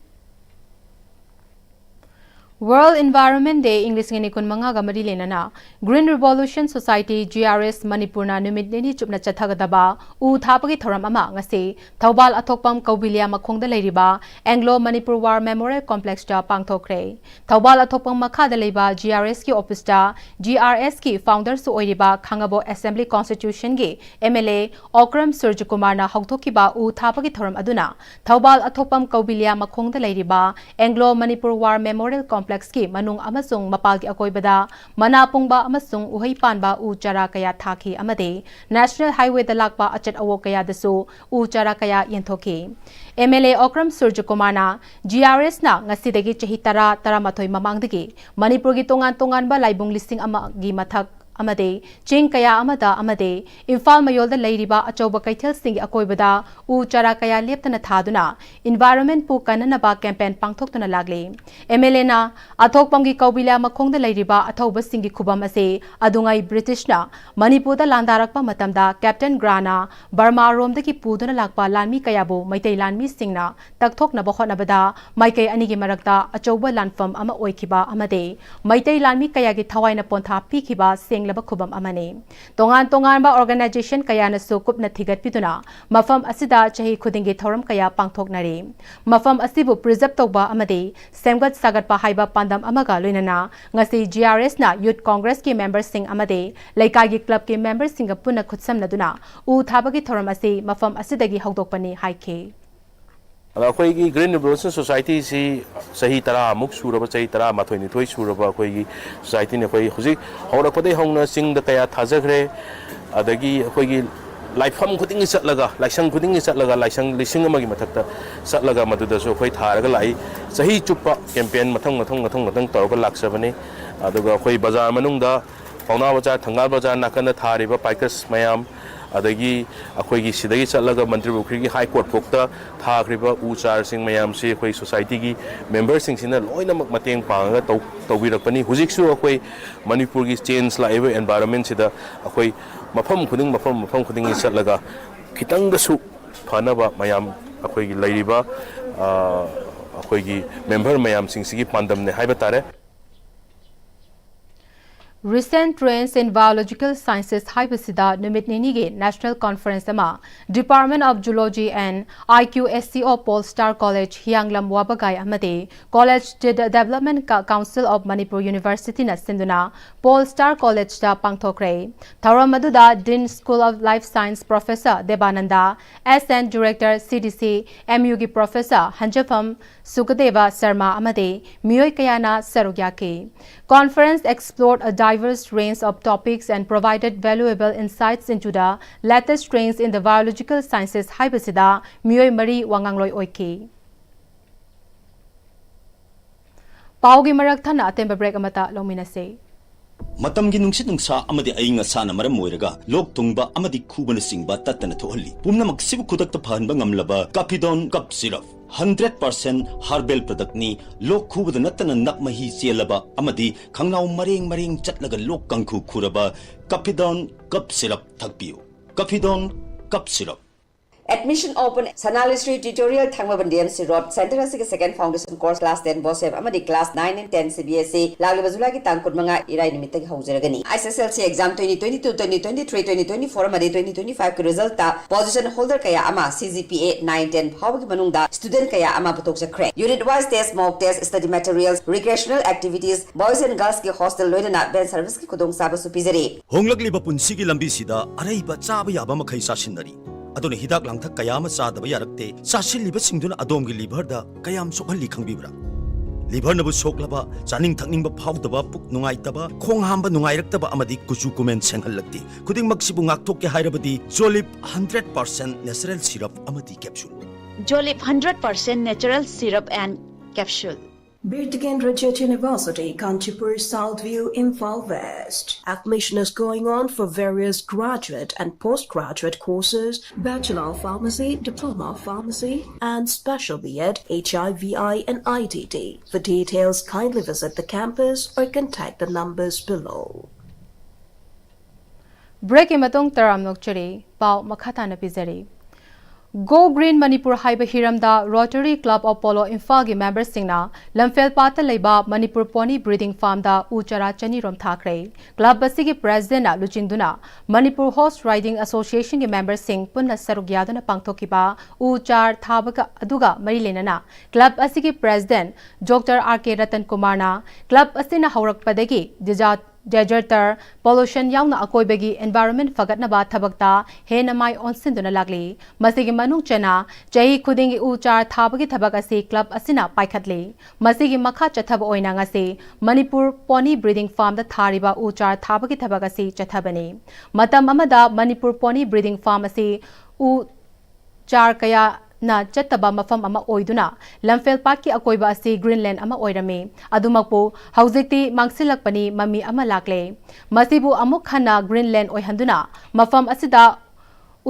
World Environment Day ꯏꯪ ꯂꯤꯁꯤꯡ ꯑꯅꯤ ꯀꯨꯟꯃꯉꯥꯒ ꯃꯔꯤ ꯂꯩꯅꯅ Green Revolution Society, G R S, ꯃꯅꯤꯄꯨꯔꯅ ꯅꯨꯃꯤꯠ ꯅꯤꯅꯤ ꯆꯨꯞꯅ ꯆꯠꯊꯒꯗꯕ ꯎ ꯊꯥꯕꯒꯤ ꯊꯧꯔꯝ ꯑꯃ ꯉꯁꯤ ꯊꯧꯕꯥꯜ ꯑꯊꯣꯛꯄꯝ ꯀꯧꯕꯤꯂꯤꯌꯥ ꯃꯈꯣꯡꯗ ꯂꯩꯔꯤꯕ Anglo Manipur War Memorial Complex ꯇ ꯄꯥꯡꯊꯣꯛꯈ꯭ꯔꯦ꯫ ꯊꯧꯕꯥꯜ ꯑꯊꯣꯛꯄꯝ ꯃꯈꯥꯗ ꯂꯩꯕ ꯖꯤ ꯑꯥꯔ ꯑꯦꯁ ꯀꯤ office ꯇ ꯖꯤ ꯑꯥꯔ ꯑꯦꯁ ꯀꯤ founder ꯁꯨ ꯑꯣꯏꯔꯤꯕ ꯈꯥꯡꯉꯕꯣꯛ Assembly Constitution ꯒꯤ ꯑꯦꯝ ꯑꯦꯜ ꯑꯦ ꯑꯣꯀ꯭ꯔꯝ ꯁꯨꯔꯖꯀꯨꯃꯥꯔꯅ ꯍꯧꯗꯣꯛꯈꯤꯕ ꯎ ꯊꯥꯕꯒꯤ ꯊꯧꯔꯝ ꯑꯗꯨꯅ ꯊꯧꯕꯥꯜ ꯑꯊꯣꯛꯄꯝ ꯀꯧꯕꯤꯂꯤꯌꯥ ꯃꯈꯣꯡꯗ ꯂꯩꯔꯤꯕ Anglo Manipur War Memorial Complex ꯀꯣꯝꯄ꯭ꯂꯦꯛꯁꯀꯤ ꯃꯅꯨꯡ ꯑꯃꯁꯨꯡ ꯃꯄꯥꯜꯒꯤ ꯑꯀꯣꯏꯕꯗ ꯃꯅꯥ ꯄꯨꯡꯕ ꯑꯃꯁꯨꯡ ꯎꯍꯩ ꯄꯥꯟꯕ ꯎ ꯆꯥꯔꯥ ꯀꯌꯥ ꯊꯥꯈꯤ ꯑꯃꯗꯤ ꯅꯦꯁꯅꯦꯜ ꯍꯥꯏꯋꯦꯗ ꯂꯥꯛꯄ ꯑꯆꯠ ꯑꯋꯣꯛ ꯀꯌꯥꯗꯁꯨ ꯎ ꯆꯥꯔꯥ ꯀꯌꯥ ꯌꯦꯟꯊꯣꯛꯈꯤ꯫ ꯑꯦꯝ ꯑꯦꯜ ꯑꯦ ꯑꯣꯀ꯭ꯔꯝ ꯁꯨꯔꯖꯀꯨꯃꯥꯔꯅ ꯖꯤ ꯑꯥꯔ ꯑꯦꯁꯅ ꯉꯁꯤꯗꯒꯤ ꯆꯍꯤ ꯇꯔꯥ, ꯇꯔꯥꯃꯥꯊꯣꯏ ꯃꯃꯥꯡꯗꯒꯤ ꯃꯅꯤꯄꯨꯔꯒꯤ ꯇꯣꯉꯥꯟ ꯇꯣꯉꯥꯟꯕ ꯂꯥꯏꯕꯨꯡ ꯂꯤꯁꯤꯡ ꯑꯃꯒꯤ ꯃꯊꯛ ꯑꯃꯗꯤ ꯆꯤꯡ ꯀꯌꯥ ꯑꯃꯗ ꯑꯃꯗꯤ ꯏꯝꯐꯥꯜ ꯃꯌꯣꯜꯗ ꯂꯩꯔꯤꯕ ꯑꯆꯧꯕ ꯀꯩꯊꯦꯜꯁꯤꯡꯒꯤ ꯑꯀꯣꯏꯕꯗ ꯎ ꯆꯥꯔꯥ ꯀꯌꯥ ꯂꯦꯞꯇꯅ ꯊꯥꯗꯨꯅ ꯏꯟꯚꯥꯏꯔꯣꯟꯃꯦꯟꯠꯄꯨ ꯀꯟꯅꯅꯕ ꯀꯦꯝꯄꯦꯟ ꯄꯥꯡꯊꯣꯛꯇꯨꯅ ꯂꯥꯛꯂꯤ꯫ ꯑꯦꯝ ꯑꯦꯜ ꯑꯦꯅ ꯑꯊꯣꯛꯄꯝꯒꯤ ꯀꯧꯕꯤꯂꯥ ꯃꯈꯣꯡꯗ ꯂꯩꯔꯤꯕ ꯑꯊꯧꯕꯁꯤꯡꯒꯤ ꯈꯨꯕꯝ ꯑꯁꯤ ꯑꯗꯨꯉꯩ ꯕ꯭ꯔꯤꯇꯤꯁꯅ ꯃꯅꯤꯄꯨꯔꯗ ꯂꯥꯟꯗꯥꯔꯛꯄ ꯃꯇꯝꯗ ꯀꯦꯞꯇꯦꯟ ꯒ꯭ꯔꯥꯟꯅ ꯕꯔꯃꯥꯔꯣꯝꯗꯒꯤ ꯄꯨꯗꯨꯅ ꯂꯥꯛꯄ ꯂꯥꯟꯃꯤ ꯀꯌꯥꯕꯨ ꯃꯩꯇꯩ ꯂꯥꯟꯃꯤꯁꯤꯡꯅ ꯇꯛꯊꯣꯛꯅꯕ ꯍꯣꯠꯅꯕꯗ ꯃꯥꯏꯀꯩ ꯑꯅꯤꯒꯤ ꯃꯔꯛꯇ ꯑꯆꯧꯕ ꯂꯥꯟꯐꯝ ꯑꯃ ꯑꯣꯏꯈꯤꯕ ꯑꯃꯗꯤ ꯃꯩꯇꯩ ꯂꯥꯟꯃꯤ ꯀꯌꯥꯒꯤ ꯊꯋꯥꯏꯅ ꯄꯣꯟꯊꯥ ꯄꯤꯈꯤꯕ ꯁꯦꯡꯂꯕ ꯈꯨꯕꯝ ꯑꯃꯅꯤ꯫ ꯇꯣꯉꯥꯟ ꯇꯣꯉꯥꯟꯕ ꯑꯣꯔꯒꯅꯥꯏꯖꯦꯁꯟ ꯀꯌꯥꯅꯁꯨ ꯀꯨꯞꯅ ꯊꯤꯒꯠꯄꯤꯗꯨꯅ ꯃꯐꯝ ꯑꯁꯤꯗ ꯆꯍꯤ ꯈꯨꯗꯤꯡꯒꯤ ꯊꯧꯔꯝ ꯀꯌꯥ ꯄꯥꯡꯊꯣꯛꯅꯔꯤ꯫ ꯃꯐꯝ ꯑꯁꯤꯕꯨ ꯄ꯭ꯔꯤꯖꯔꯕ ꯇꯧꯕ ꯑꯃꯗꯤ ꯁꯦꯝꯒꯠ ꯁꯥꯒꯠꯄ ꯍꯥꯏꯕ ꯄꯥꯟꯗꯝ ꯑꯃꯒ ꯂꯣꯏꯅꯅ ꯉꯁꯤ ꯖꯤ ꯑꯥꯔ ꯑꯦꯁꯅ ꯌꯨꯠ ꯀꯣꯡꯒ꯭ꯔꯦꯁꯀꯤ ꯃꯦꯝꯕꯔꯁꯤꯡ ꯑꯃꯗꯤ ꯂꯩꯀꯥꯏꯒꯤ ꯀ꯭ꯂꯕꯀꯤ ꯃꯦꯝꯕꯔꯁꯤꯡꯒ ꯄꯨꯟꯅ ꯈꯨꯠꯁꯝꯅꯗꯨꯅ ꯎ ꯊꯥꯕꯒꯤ ꯊꯧꯔꯝ ꯑꯁꯤ ꯃꯐꯝ ꯑꯁꯤꯗꯒꯤ ꯍꯧꯗꯣꯛꯄꯅꯤ ꯍꯥꯏꯈꯤ꯫ ꯑꯗ ꯑꯩꯈꯣꯏꯒꯤ ꯒ꯭ꯔꯤꯟ ꯔꯤꯚꯣꯂꯨꯁꯟ ꯁꯣꯁꯥꯏꯇꯤꯁꯤ ꯆꯍꯤ ꯇꯔꯥꯃꯨꯛ ꯁꯨꯔꯕ, ꯆꯍꯤ ꯇꯔꯥꯃꯥꯊꯣꯏ ꯅꯤꯊꯣꯏ ꯁꯨꯔꯕ ꯑꯩꯈꯣꯏꯒꯤ ꯁꯣꯁꯥꯏꯇꯤꯅꯤ꯫ ꯑꯩꯈꯣꯏ ꯍꯧꯖꯤꯛ ꯍꯧꯔꯛꯄꯗꯒꯤ ꯍꯧꯅ ꯆꯤꯡꯗ ꯀꯌꯥ ꯊꯥꯖꯈ꯭ꯔꯦ, ꯑꯗꯒꯤ ꯑꯩꯈꯣꯏꯒꯤ ꯂꯥꯏꯐꯝ ꯈꯨꯗꯤꯡꯒꯤ ꯆꯠꯂꯒ, ꯂꯥꯏꯁꯪ ꯈꯨꯗꯤꯡꯒꯤ ꯆꯠꯂꯒ, ꯂꯥꯏꯁꯪ ꯂꯤꯁꯤꯡ ꯑꯃꯒꯤ ꯃꯊꯛꯇ ꯆꯠꯂꯒ ꯃꯗꯨꯗꯁꯨ ꯑꯩꯈꯣꯏ ꯊꯥꯔꯒ ꯂꯥꯛꯏ꯫ ꯆꯍꯤ ꯆꯨꯞꯄ ꯀꯦꯝꯄꯦꯟ ꯃꯊꯪ ꯃꯊꯪ ꯃꯊꯪ ꯃꯊꯪ ꯇꯧꯔꯒ ꯂꯥꯛꯆꯕꯅꯤ꯫ ꯑꯗꯨꯒ ꯑꯩꯈꯣꯏ ꯕꯖꯥꯔ ꯃꯅꯨꯡꯗ, ꯄꯥꯎꯅꯥ ꯕꯖꯥꯔ, ꯊꯪꯒꯥꯜ ꯕꯖꯥꯔ ꯅꯥꯀꯟꯗ ꯊꯥꯔꯤꯕ ꯄꯥꯏꯀꯔꯁ ꯃꯌꯥꯝ, ꯑꯗꯒꯤ ꯑꯩꯈꯣꯏꯒꯤ ꯁꯤꯗꯒꯤ ꯆꯠꯂꯒ ꯃꯟꯇ꯭ꯔꯤ ꯄꯨꯈ꯭ꯔꯤꯒꯤ ꯍꯥꯏ ꯀꯣꯔꯠ ꯐꯥꯎꯇ ꯊꯥꯈ꯭ꯔꯤꯕ ꯎ ꯆꯥꯔꯁꯤꯡ ꯃꯌꯥꯝꯁꯤ ꯑꯩꯈꯣꯏ ꯁꯣꯁꯥꯏꯇꯤꯒꯤ ꯃꯦꯝꯕꯔꯁꯤꯡꯁꯤꯅ ꯂꯣꯏꯅꯃꯛ ꯃꯇꯦꯡ ꯄꯥꯡꯉꯒ ꯇꯧ-, ꯇꯧꯕꯤꯔꯛꯄꯅꯤ꯫ ꯍꯧꯖꯤꯛꯁꯨ ꯑꯩꯈꯣꯏ ꯃꯅꯤꯄꯨꯔꯒꯤ ꯆꯦꯟꯖ ꯂꯥꯛꯏꯕ ꯑꯦꯟꯚꯥꯏꯔꯣꯟꯃꯦꯟꯁꯤꯗ ꯑꯩꯈꯣꯏ ꯃꯐꯝ ꯈꯨꯗꯤꯡ, ꯃꯐꯝ, ꯃꯐꯝ ꯈꯨꯗꯤꯡꯒꯤ ꯆꯠꯂꯒ ꯈꯤꯇꯪꯗꯁꯨ ꯐꯅꯕ ꯃꯌꯥꯝ ꯑꯩꯈꯣꯏꯒꯤ ꯂꯩꯔꯤꯕ, ꯑ, ꯑꯩꯈꯣꯏꯒꯤ ꯃꯦꯝꯕꯔ ꯃꯌꯥꯝꯁꯤꯡꯁꯤꯒꯤ ꯄꯥꯟꯗꯝꯅꯦ ꯍꯥꯏꯕ ꯇꯥꯔꯦ꯫ Recent Trends in Biological Sciences ꯍꯥꯏꯕꯁꯤꯗ ꯅꯨꯃꯤꯠ ꯅꯤꯅꯤꯒꯤ National Conference ꯑꯃ Department of Zoology and I Q S C O Pole Star College, ꯍꯤꯌꯥꯡꯂꯝ ꯋꯥꯕꯒꯥꯏ ꯑꯃꯗꯤ College Development Council of Manipur Universityꯅ ꯁꯤꯟꯗꯨꯅ Pole Star Collegeꯇ ꯄꯥꯡꯊꯣꯛꯈ꯭ꯔꯦ꯫ ꯊꯧꯔꯝ ꯑꯗꯨꯗ Dean School of Life Science Professor ꯗꯦꯕꯥꯅꯟꯗ, S N Director C D C, M Uꯒꯤ Professor ꯍꯟꯖꯐꯝ ꯁꯨꯀꯗꯦꯕ Sharma ꯑꯃꯗꯤ ꯃꯤꯑꯣꯏ ꯀꯌꯥꯅ ꯁꯔꯨꯛ ꯌꯥꯈꯤ꯫ Conference explored a diverse range of topics and provided valuable insights into the latest trends in the biological sciences ꯍꯥꯏꯕꯁꯤꯗ ꯃꯤꯑꯣꯏ ꯃꯔꯤ ꯋꯥꯉꯥꯡꯂꯣꯏ ꯑꯣꯏꯈꯤ꯫ ꯄꯥꯎꯒꯤ ꯃꯔꯛ ꯊꯠꯅ ꯑꯇꯦꯟꯕ break ꯑꯃꯇ ꯂꯧꯃꯤꯟꯅꯁꯤ꯫ ꯃꯇꯝꯒꯤ ꯅꯨꯡꯁꯤꯠ ꯅꯨꯡꯁꯥ ꯑꯃꯗꯤ ꯑꯏꯪ ꯑꯁꯥꯅ ꯃꯔꯝ ꯑꯣꯏꯔꯒ ꯂꯣꯛ ꯊꯨꯡꯕ ꯑꯃꯗꯤ ꯈꯨꯕꯅꯆꯤꯡꯕ ꯇꯠꯇꯅ ꯊꯣꯛꯍꯜꯂꯤ꯫ ꯄꯨꯝꯅꯃꯛꯁꯤꯕꯨ ꯈꯨꯗꯛꯇ ꯐꯍꯟꯕ ꯉꯝꯂꯕ Capidon Cup Syrup, hundred percent herbal productꯅꯤ꯫ ꯂꯣꯛ ꯈꯨꯕꯗ ꯅꯠꯇꯅ ꯅꯞ ꯃꯍꯤ ꯆꯦꯜꯂꯕ ꯑꯃꯗꯤ ꯈꯪꯅꯥꯎ ꯃꯔꯦꯡ ꯃꯔꯦꯡ ꯆꯠꯂꯒ ꯂꯣꯛ ꯀꯥꯡꯈꯨ ꯈꯨꯔꯕ Capidon Cup Syrup ꯊꯛꯄꯤꯌꯨ꯫ Capidon Cup Syrup꯫ Admission open, Sanalishri Tutorial, ꯊꯥꯡꯃꯩꯕꯟ D M C Road, center ꯑꯁꯤꯒꯤ second foundation course, class ten BOSEP ꯑꯃꯗꯤ class nine and ten C B S E ꯂꯥꯛꯂꯤꯕ ꯖꯨꯂꯥꯏꯒꯤ ꯇꯥꯡ ꯀꯨꯟꯃꯉꯥ ꯏꯔꯥꯏ ꯅꯨꯃꯤꯠꯇꯒꯤ ꯍꯧꯖꯔꯒꯅꯤ꯫ S S L C exam twenty twenty-two, twenty twenty-three, twenty twenty-four ꯑꯃꯗꯤ twenty twenty-five ꯀꯤ resultꯇ position holder ꯀꯌꯥ ꯑꯃ C G P A nine ten ꯐꯥꯎꯕꯒꯤ ꯃꯅꯨꯡꯗ student ꯀꯌꯥ ꯑꯃ ꯄꯨꯊꯣꯛꯆꯈ꯭ꯔꯦ꯫ Unit wise test, mock test, study materials, recreational activities, boys and girls ꯀꯤ hostel ꯂꯣꯏꯅꯅ van service ꯀꯤ ꯈꯨꯗꯣꯡꯆꯥꯕꯁꯨ ꯄꯤꯖꯔꯤ꯫ ꯍꯣꯡꯂꯛꯂꯤꯕ ꯄꯨꯟꯁꯤꯒꯤ ꯂꯝꯕꯤꯁꯤꯗ ꯑꯔꯩꯕ ꯆꯥꯕ ꯌꯥꯕ ꯃꯈꯩ ꯆꯥꯁꯤꯟꯅꯔꯤ꯫ ꯑꯗꯨꯅ ꯍꯤꯗꯥꯛ ꯂꯥꯡꯊꯛ ꯀꯌꯥ ꯑꯃ ꯆꯥꯗꯕ ꯌꯥꯔꯛꯇꯦ꯫ ꯆꯥꯁꯤꯜꯂꯤꯕꯁꯤꯡꯗꯨꯅ ꯑꯗꯣꯝꯒꯤ liverꯗ ꯀꯌꯥꯝ ꯁꯣꯛꯍꯜꯂꯤ ꯈꯪꯕꯤꯕ꯭ꯔꯥ? Liverꯅꯕꯨ ꯁꯣꯛꯂꯕ, ꯆꯥꯅꯤꯡ ꯊꯛꯅꯤꯡꯕ ꯐꯥꯎꯗꯕ, ꯄꯨꯛ ꯅꯨꯡꯉꯥꯏꯇꯕ, ꯈꯣꯡ ꯍꯥꯝꯕ ꯅꯨꯡꯉꯥꯏꯔꯛꯇꯕ ꯑꯃꯗꯤ ꯀꯨꯆꯨ ꯀꯨꯃꯦꯟ ꯁꯦꯡꯍꯜꯂꯛꯇꯦ꯫ ꯈꯨꯗꯤꯡꯃꯛꯁꯤꯕꯨ ꯉꯥꯛꯊꯣꯛꯀꯦ ꯍꯥꯏꯔꯕꯗꯤ Jolib hundred percent natural syrup ꯑꯃꯗꯤ capsule꯫ Jolib hundred percent natural syrup and capsule. Bir Tikendrajit University, Kanchipur, South View, Imphal West. Admission is going on for various graduate and postgraduate courses, Bachelor of Pharmacy, Diploma of Pharmacy, and Special B Ed, H I V I, and I T T. For details, kindly visit the campus or contact the numbers below. Breakꯀꯤ ꯃꯇꯨꯡ ꯇꯔꯥꯝꯅ ꯑꯣꯛꯆꯔꯤ꯫ ꯄꯥꯎ ꯃꯈꯥ ꯇꯥꯅ ꯄꯤꯖꯔꯤ꯫ Go Green Manipur ꯍꯥꯏꯕ ꯍꯤꯔꯝꯗ Rotary Club of Polo ꯏꯝꯐꯥꯜꯒꯤ ꯃꯦꯝꯕꯔꯁꯤꯡꯅ ꯂꯝꯐꯦꯜ ꯄꯥꯠꯇ ꯂꯩꯕ Manipur pony breeding ꯐꯥꯔꯝꯗ ꯎ ꯆꯥꯔꯥ ꯆꯅꯤ ꯔꯣꯝ ꯊꯥꯈ꯭ꯔꯦ꯫ ꯀ꯭ꯂꯕ ꯑꯁꯤꯒꯤ ꯄ꯭ꯔꯦꯁꯤꯗꯦꯟꯅ ꯂꯨꯆꯤꯡꯗꯨꯅ ꯃꯅꯤꯄꯨꯔ ꯍꯣꯔꯁ ꯔꯥꯏꯗꯤꯡ ꯑꯦꯁꯣꯁꯤꯌꯦꯁꯟꯒꯤ ꯃꯦꯝꯕꯔꯁꯤꯡ ꯄꯨꯟꯅ ꯁꯔꯨꯛ ꯌꯥꯗꯨꯅ ꯄꯥꯡꯊꯣꯛꯈꯤꯕ ꯎ ꯆꯥꯔ ꯊꯥꯕꯒ ꯑꯗꯨꯒ ꯃꯔꯤ ꯂꯩꯅꯅ ꯀ꯭ꯂꯕ ꯑꯁꯤꯒꯤ ꯄ꯭ꯔꯦꯁꯤꯗꯦꯟ ꯗꯣꯛꯇꯔ ꯑꯥꯔ ꯀꯦ ꯔꯇꯟ ꯀꯨꯃꯥꯔꯅ ꯀ꯭ꯂꯕ ꯑꯁꯤꯅ ꯍꯧꯔꯛꯄꯗꯒꯤ ꯗꯤꯖꯥ ꯗꯦꯖꯔꯇꯔ ꯄꯣꯂꯨꯁꯟ ꯌꯥꯎꯅ ꯑꯀꯣꯏꯕꯒꯤ ꯏꯟꯚꯥꯏꯔꯣꯟꯃꯦꯟ ꯐꯒꯠꯅꯕ ꯊꯕꯛꯇ ꯍꯦꯟꯅ ꯃꯥꯏ ꯑꯣꯟꯁꯤꯟꯗꯨꯅ ꯂꯥꯛꯂꯤ꯫ ꯃꯁꯤꯒꯤ ꯃꯅꯨꯡ ꯆꯟꯅ ꯆꯍꯤ ꯈꯨꯗꯤꯡꯒꯤ ꯎ ꯆꯥꯔ ꯊꯥꯕꯒꯤ ꯊꯕꯛ ꯑꯁꯤ ꯀ꯭ꯂꯕ ꯑꯁꯤꯅ ꯄꯥꯏꯈꯠꯂꯤ꯫ ꯃꯁꯤꯒꯤ ꯃꯈꯥ ꯆꯠꯊꯕ ꯑꯣꯏꯅ ꯉꯁꯤ ꯃꯅꯤꯄꯨꯔ ꯄꯣꯅꯤ ꯕ꯭ꯔꯤꯗꯤꯡ ꯐꯥꯔꯝꯗ ꯊꯥꯔꯤꯕ ꯎ ꯆꯥꯔ ꯊꯥꯕꯒꯤ ꯊꯕꯛ ꯑꯁꯤ ꯆꯠꯊꯕꯅꯤ꯫ ꯃꯇꯝ ꯑꯃꯗ ꯃꯅꯤꯄꯨꯔ ꯄꯣꯅꯤ ꯕ꯭ꯔꯤꯗꯤꯡ ꯐꯥꯔꯝ ꯑꯁꯤ ꯎ ꯆꯥꯔ ꯀꯌꯥꯅ ꯆꯠꯇꯕ ꯃꯐꯝ ꯑꯃ ꯑꯣꯏꯗꯨꯅ ꯂꯝꯐꯦꯜ ꯄꯥꯠꯀꯤ ꯑꯀꯣꯏꯕ ꯑꯁꯤ ꯒ꯭ꯔꯤꯟꯂꯦꯟ ꯑꯃ ꯑꯣꯏꯔꯝꯃꯤ꯫ ꯑꯗꯨꯃꯛꯄꯨ ꯍꯧꯖꯤꯛꯇꯤ ꯃꯥꯡꯁꯤꯜꯂꯛꯄꯅꯤ ꯃꯃꯤ ꯑꯃ ꯂꯥꯛꯂꯦ꯫ ꯃꯁꯤꯕꯨ ꯑꯃꯨꯛ ꯍꯟꯅ ꯒ꯭ꯔꯤꯟꯂꯦꯟ ꯑꯣꯏꯍꯟꯗꯨꯅ ꯃꯐꯝ ꯑꯁꯤꯗ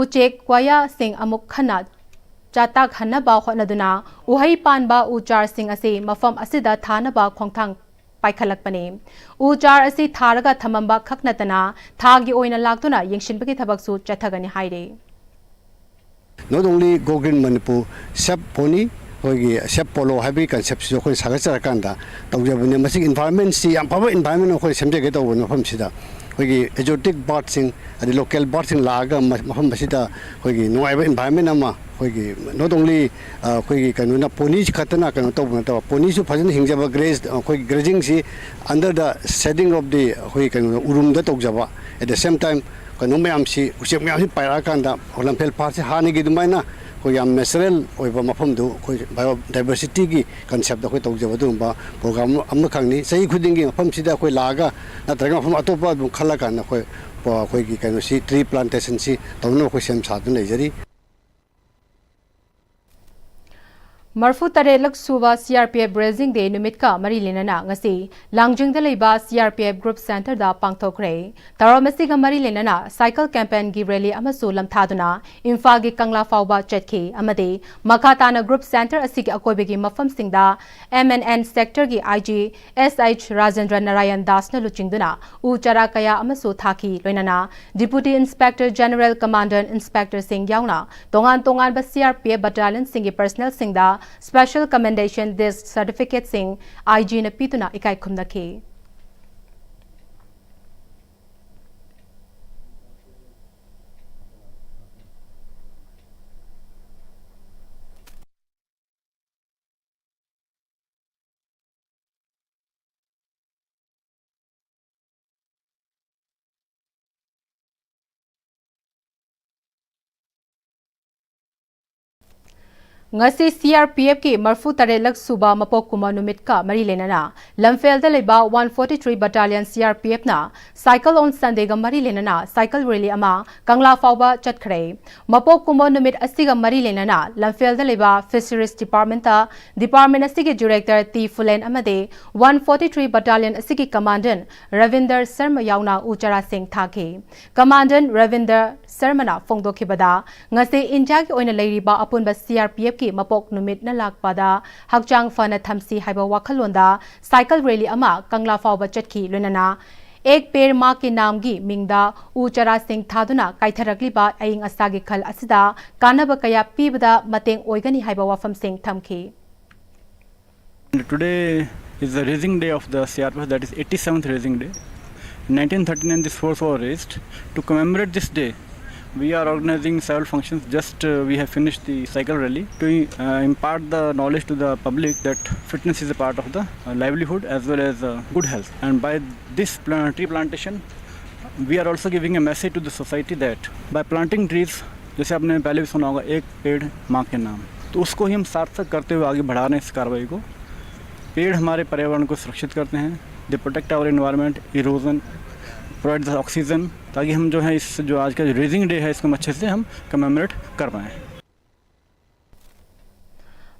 ꯎꯆꯦꯛ ꯋꯥꯌꯥꯁꯤꯡ ꯑꯃꯨꯛ ꯍꯟꯅ ꯆꯥꯇꯥꯛꯍꯟꯅꯕ ꯍꯣꯠꯅꯗꯨꯅ ꯎꯍꯩ ꯄꯥꯟꯕ ꯎ ꯆꯥꯔꯁꯤꯡ ꯑꯁꯤ ꯃꯐꯝ ꯑꯁꯤꯗ ꯊꯥꯅꯕ ꯈꯣꯡꯊꯥꯡ ꯄꯥꯏꯈꯠꯂꯛꯄꯅꯤ꯫ ꯎ ꯆꯥꯔ ꯑꯁꯤ ꯊꯥꯔꯒ ꯊꯝꯃꯝꯕ ꯈꯛ ꯅꯠꯇꯅ ꯊꯥꯒꯤ ꯑꯣꯏꯅ ꯂꯥꯛꯇꯨꯅ ꯌꯦꯡꯁꯤꯟꯕꯒꯤ ꯊꯕꯛꯁꯨ ꯆꯠꯊꯒꯅꯤ ꯍꯥꯏꯔꯤ꯫ Not only Go Green Manipur, Save Poni, ꯑꯩꯈꯣꯏꯒꯤ ꯁꯦꯞ ꯄꯣꯂꯣ ꯍꯥꯏꯕꯒꯤ ꯀꯟꯁꯦꯞꯁꯤꯁꯨ ꯑꯩꯈꯣꯏꯅ ꯁꯥꯒꯠꯆꯔꯀꯥꯟꯗ ꯇꯧꯖꯕꯅꯦ꯫ ꯃꯁꯤꯒꯤ ꯏꯟꯚꯥꯏꯔꯣꯟꯃꯦꯟꯁꯤ ꯌꯥꯝ ꯐꯕ ꯏꯟꯚꯥꯏꯔꯣꯟꯃꯦꯟ ꯑꯩꯈꯣꯏ ꯁꯦꯝꯖꯒꯦ ꯇꯧꯕꯅꯦ꯫ ꯃꯐꯝꯁꯤꯗ ꯑꯩꯈꯣꯏꯒꯤ ꯑꯦꯛꯖꯣꯇꯤꯛ ꯕꯥꯔꯗꯁꯤꯡ ꯑꯗꯩ ꯂꯣꯀꯦꯜ ꯕꯥꯔꯗꯁꯤꯡ ꯂꯥꯛꯑꯒ ꯃ- ꯃꯐꯝ ꯑꯁꯤꯗ ꯑꯩꯈꯣꯏꯒꯤ ꯅꯨꯡꯉꯥꯏꯕ ꯏꯟꯚꯥꯏꯔꯣꯟꯃꯦꯟ ꯑꯃ ꯑꯩꯈꯣꯏꯒꯤ not only ꯑꯩꯈꯣꯏꯒꯤ ꯀꯩꯅꯣꯅ ꯄꯣꯅꯤꯁꯤ ꯈꯛꯇꯅ ꯀꯩꯅꯣ ꯇꯧꯕ ꯅꯠꯇꯕ, ꯄꯣꯅꯤꯁꯨ ꯐꯖꯅ ꯍꯤꯡꯖꯕ ꯒ꯭ꯔꯦꯖ ꯑꯩꯈꯣꯏꯒꯤ ꯒ꯭ꯔꯦꯖꯤꯡꯁꯤ under the shading of the ꯑꯩꯈꯣꯏꯒꯤ ꯀꯩꯅꯣ ꯎꯔꯨꯝꯗ ꯇꯧꯖꯕ꯫ At the same time ꯀꯩꯅꯣ ꯃꯌꯥꯝꯁꯤ ꯎꯆꯦꯛ ꯃꯌꯥꯝꯁꯤ ꯄꯥꯏꯔꯛꯑꯀꯥꯟꯗ ꯂꯝꯐꯦꯜ ꯄꯥꯠꯁꯤ ꯍꯥꯟꯅꯒꯤ ꯑꯗꯨꯃꯥꯏꯅ ꯑꯩꯈꯣꯏ ꯌꯥꯝ ꯅꯦꯆꯔꯦꯜ ꯑꯣꯏꯕ ꯃꯐꯝꯗꯨ ꯑꯩꯈꯣꯏ ꯕꯥꯏꯑꯣ ꯗꯥꯏꯕꯔꯁꯤꯇꯤꯒꯤ ꯀꯟꯁꯦꯞꯇ ꯑꯩꯈꯣꯏ ꯇꯧꯖꯕ ꯑꯗꯨꯒꯨꯝꯕ ꯄ꯭ꯔꯣꯒ꯭ꯔꯥꯝ ꯑꯃꯈꯛꯅꯤ꯫ ꯆꯍꯤ ꯈꯨꯗꯤꯡꯒꯤ ꯃꯐꯝꯁꯤꯗ ꯑꯩꯈꯣꯏ ꯂꯥꯛꯑꯒ ꯅꯠꯇ꯭ꯔꯒ ꯃꯐꯝ ꯑꯇꯣꯞꯄ ꯑꯗꯨꯝ ꯈꯜꯂꯀꯥꯟꯗ ꯑꯩꯈꯣꯏ ꯑꯩꯈꯣꯏꯒꯤ ꯀꯩꯅꯣꯁꯤ ꯇ꯭ꯔꯤ ꯄ꯭ꯂꯥꯟꯇꯦꯁꯟꯁꯤ ꯇꯧꯅꯕ ꯑꯩꯈꯣꯏ ꯁꯦꯝ ꯁꯥꯗꯨꯅ ꯂꯩꯖꯔꯤ꯫ ꯃꯔꯐꯨ ꯇꯔꯦꯠꯂꯛ ꯁꯨꯕ C R P F Raising Day ꯅꯨꯃꯤꯠꯀ ꯃꯔꯤ ꯂꯩꯅꯅ ꯉꯁꯤ ꯂꯥꯡꯖꯤꯡꯗ ꯂꯩꯕ C R P F Group Centreꯗ ꯄꯥꯡꯊꯣꯛꯈ꯭ꯔꯦ꯫ ꯊꯧꯔꯝ ꯑꯁꯤꯒ ꯃꯔꯤ ꯂꯩꯅꯅ cycle campaignꯒꯤ rally ꯑꯃꯁꯨ ꯂꯝꯊꯥꯗꯨꯅ ꯏꯝꯐꯥꯜꯒꯤ ꯀꯪꯂꯥ ꯐꯥꯎꯕ ꯆꯠꯈꯤ ꯑꯃꯗꯤ ꯃꯈꯥ ꯇꯥꯅ Group Centre ꯑꯁꯤꯒꯤ ꯑꯀꯣꯏꯕꯒꯤ ꯃꯐꯝꯁꯤꯡꯗ M N N Sectorꯒꯤ I G S H Rajendra Narayan Dasꯅ ꯂꯨꯆꯤꯡꯗꯨꯅ ꯎ ꯆꯥꯔꯥ ꯀꯌꯥ ꯑꯃꯁꯨ ꯊꯥꯈꯤ꯫ ꯂꯣꯏꯅꯅ Deputy Inspector General, Commandant Inspectorꯁꯤꯡ ꯌꯥꯎꯅ ꯇꯣꯉꯥꯟ ꯇꯣꯉꯥꯟꯕ C R P F battalionꯁꯤꯡꯒꯤ personnelꯁꯤꯡꯗ Special Commendation Disc Certificateꯁꯤꯡ I Gꯅ ꯄꯤꯗꯨꯅ ꯏꯀꯥꯏ ꯈꯨꯝꯅꯈꯤ꯫ ꯉꯁꯤ C R P Fꯀꯤ ꯃꯔꯐꯨ ꯇꯔꯦꯠꯂꯛ ꯁꯨꯕ ꯃꯄꯣꯛ ꯀꯨꯝꯑꯣꯟ ꯅꯨꯃꯤꯠꯀ ꯃꯔꯤ ꯂꯩꯅꯅ ꯂꯝꯐꯦꯜꯗ ꯂꯩꯕ one forty three Battalion C R P Fꯅ Cycle on Sundayꯒ ꯃꯔꯤ ꯂꯩꯅꯅ cycle rally ꯑꯃ ꯀꯪꯂꯥ ꯐꯥꯎꯕ ꯆꯠꯈ꯭ꯔꯦ꯫ ꯃꯄꯣꯛ ꯀꯨꯝꯑꯣꯟ ꯅꯨꯃꯤꯠ ꯑꯁꯤꯒ ꯃꯔꯤ ꯂꯩꯅꯅ ꯂꯝꯐꯦꯜꯗ ꯂꯩꯕ Fisheries Departmentꯇ department ꯑꯁꯤꯒꯤ director T Fulen ꯑꯃꯗꯤ one forty three Battalion ꯑꯁꯤꯒꯤ Commandant Ravinder Sharma ꯌꯥꯎꯅ ꯎ ꯆꯥꯔꯥꯁꯤꯡ ꯊꯥꯈꯤ꯫ Commandant Ravinder Sharmaꯅ ꯐꯣꯡꯗꯣꯛꯈꯤꯕꯗ, ꯉꯁꯤ ꯏꯟꯗꯤꯌꯥꯒꯤ ꯑꯣꯏꯅ ꯂꯩꯔꯤꯕ ꯑꯄꯨꯟꯕ C R P Fꯀꯤ ꯃꯄꯣꯛ ꯅꯨꯃꯤꯠꯅ ꯂꯥꯛꯄꯗ ꯍꯛꯆꯥꯡ ꯐꯅ ꯊꯝꯁꯤ ꯍꯥꯏꯕ ꯋꯥꯈꯜꯂꯣꯟꯗ cycle rally ꯑꯃ ꯀꯪꯂꯥ ꯐꯥꯎꯕ ꯆꯠꯈꯤ꯫ ꯂꯣꯏꯅꯅ Ek Ped Maa Ke Naamꯒꯤ ꯃꯤꯡꯗ ꯎ ꯆꯥꯔꯥꯁꯤꯡ ꯊꯥꯗꯨꯅ ꯀꯥꯏꯊꯔꯛꯂꯤꯕ ꯑꯏꯪ ꯑꯁꯥꯒꯤ ꯈꯜ ꯑꯁꯤꯗ ꯀꯥꯟꯅꯕ ꯀꯌꯥ ꯄꯤꯕꯗ ꯃꯇꯦꯡ ꯑꯣꯏꯒꯅꯤ ꯍꯥꯏꯕ ꯋꯥꯐꯝꯁꯤꯡ ꯊꯝꯈꯤ꯫ And today is the raising day of the C R P F, that is eighty-seventh raising day. In nineteen thirty-nine, this force was raised. To commemorate this day, we are organizing several functions. Just uh, we have finished the cycle rally to uh, impart the knowledge to the public that fitness is a part of the uh, livelihood as well as uh, good health. And by this plant, tree plantation, we are also giving a message to the society that by planting trees, जैसे आपने पहले भी सुना होगा, एक पेड़ माँ के नाम, तो उसको ही हम सार्थक करते हुए आगे बढ़ा रहे हैं इस कार्रवाई को। पेड़ हमारे पर्यावरण को सुरक्षित करते हैं, they protect our environment, erosion, provide the oxygen, ताकि हम जो है इस जो आज का जो रेजिंग डे है इसको हम अच्छे से हम कमेमोरेट कर पाएँ।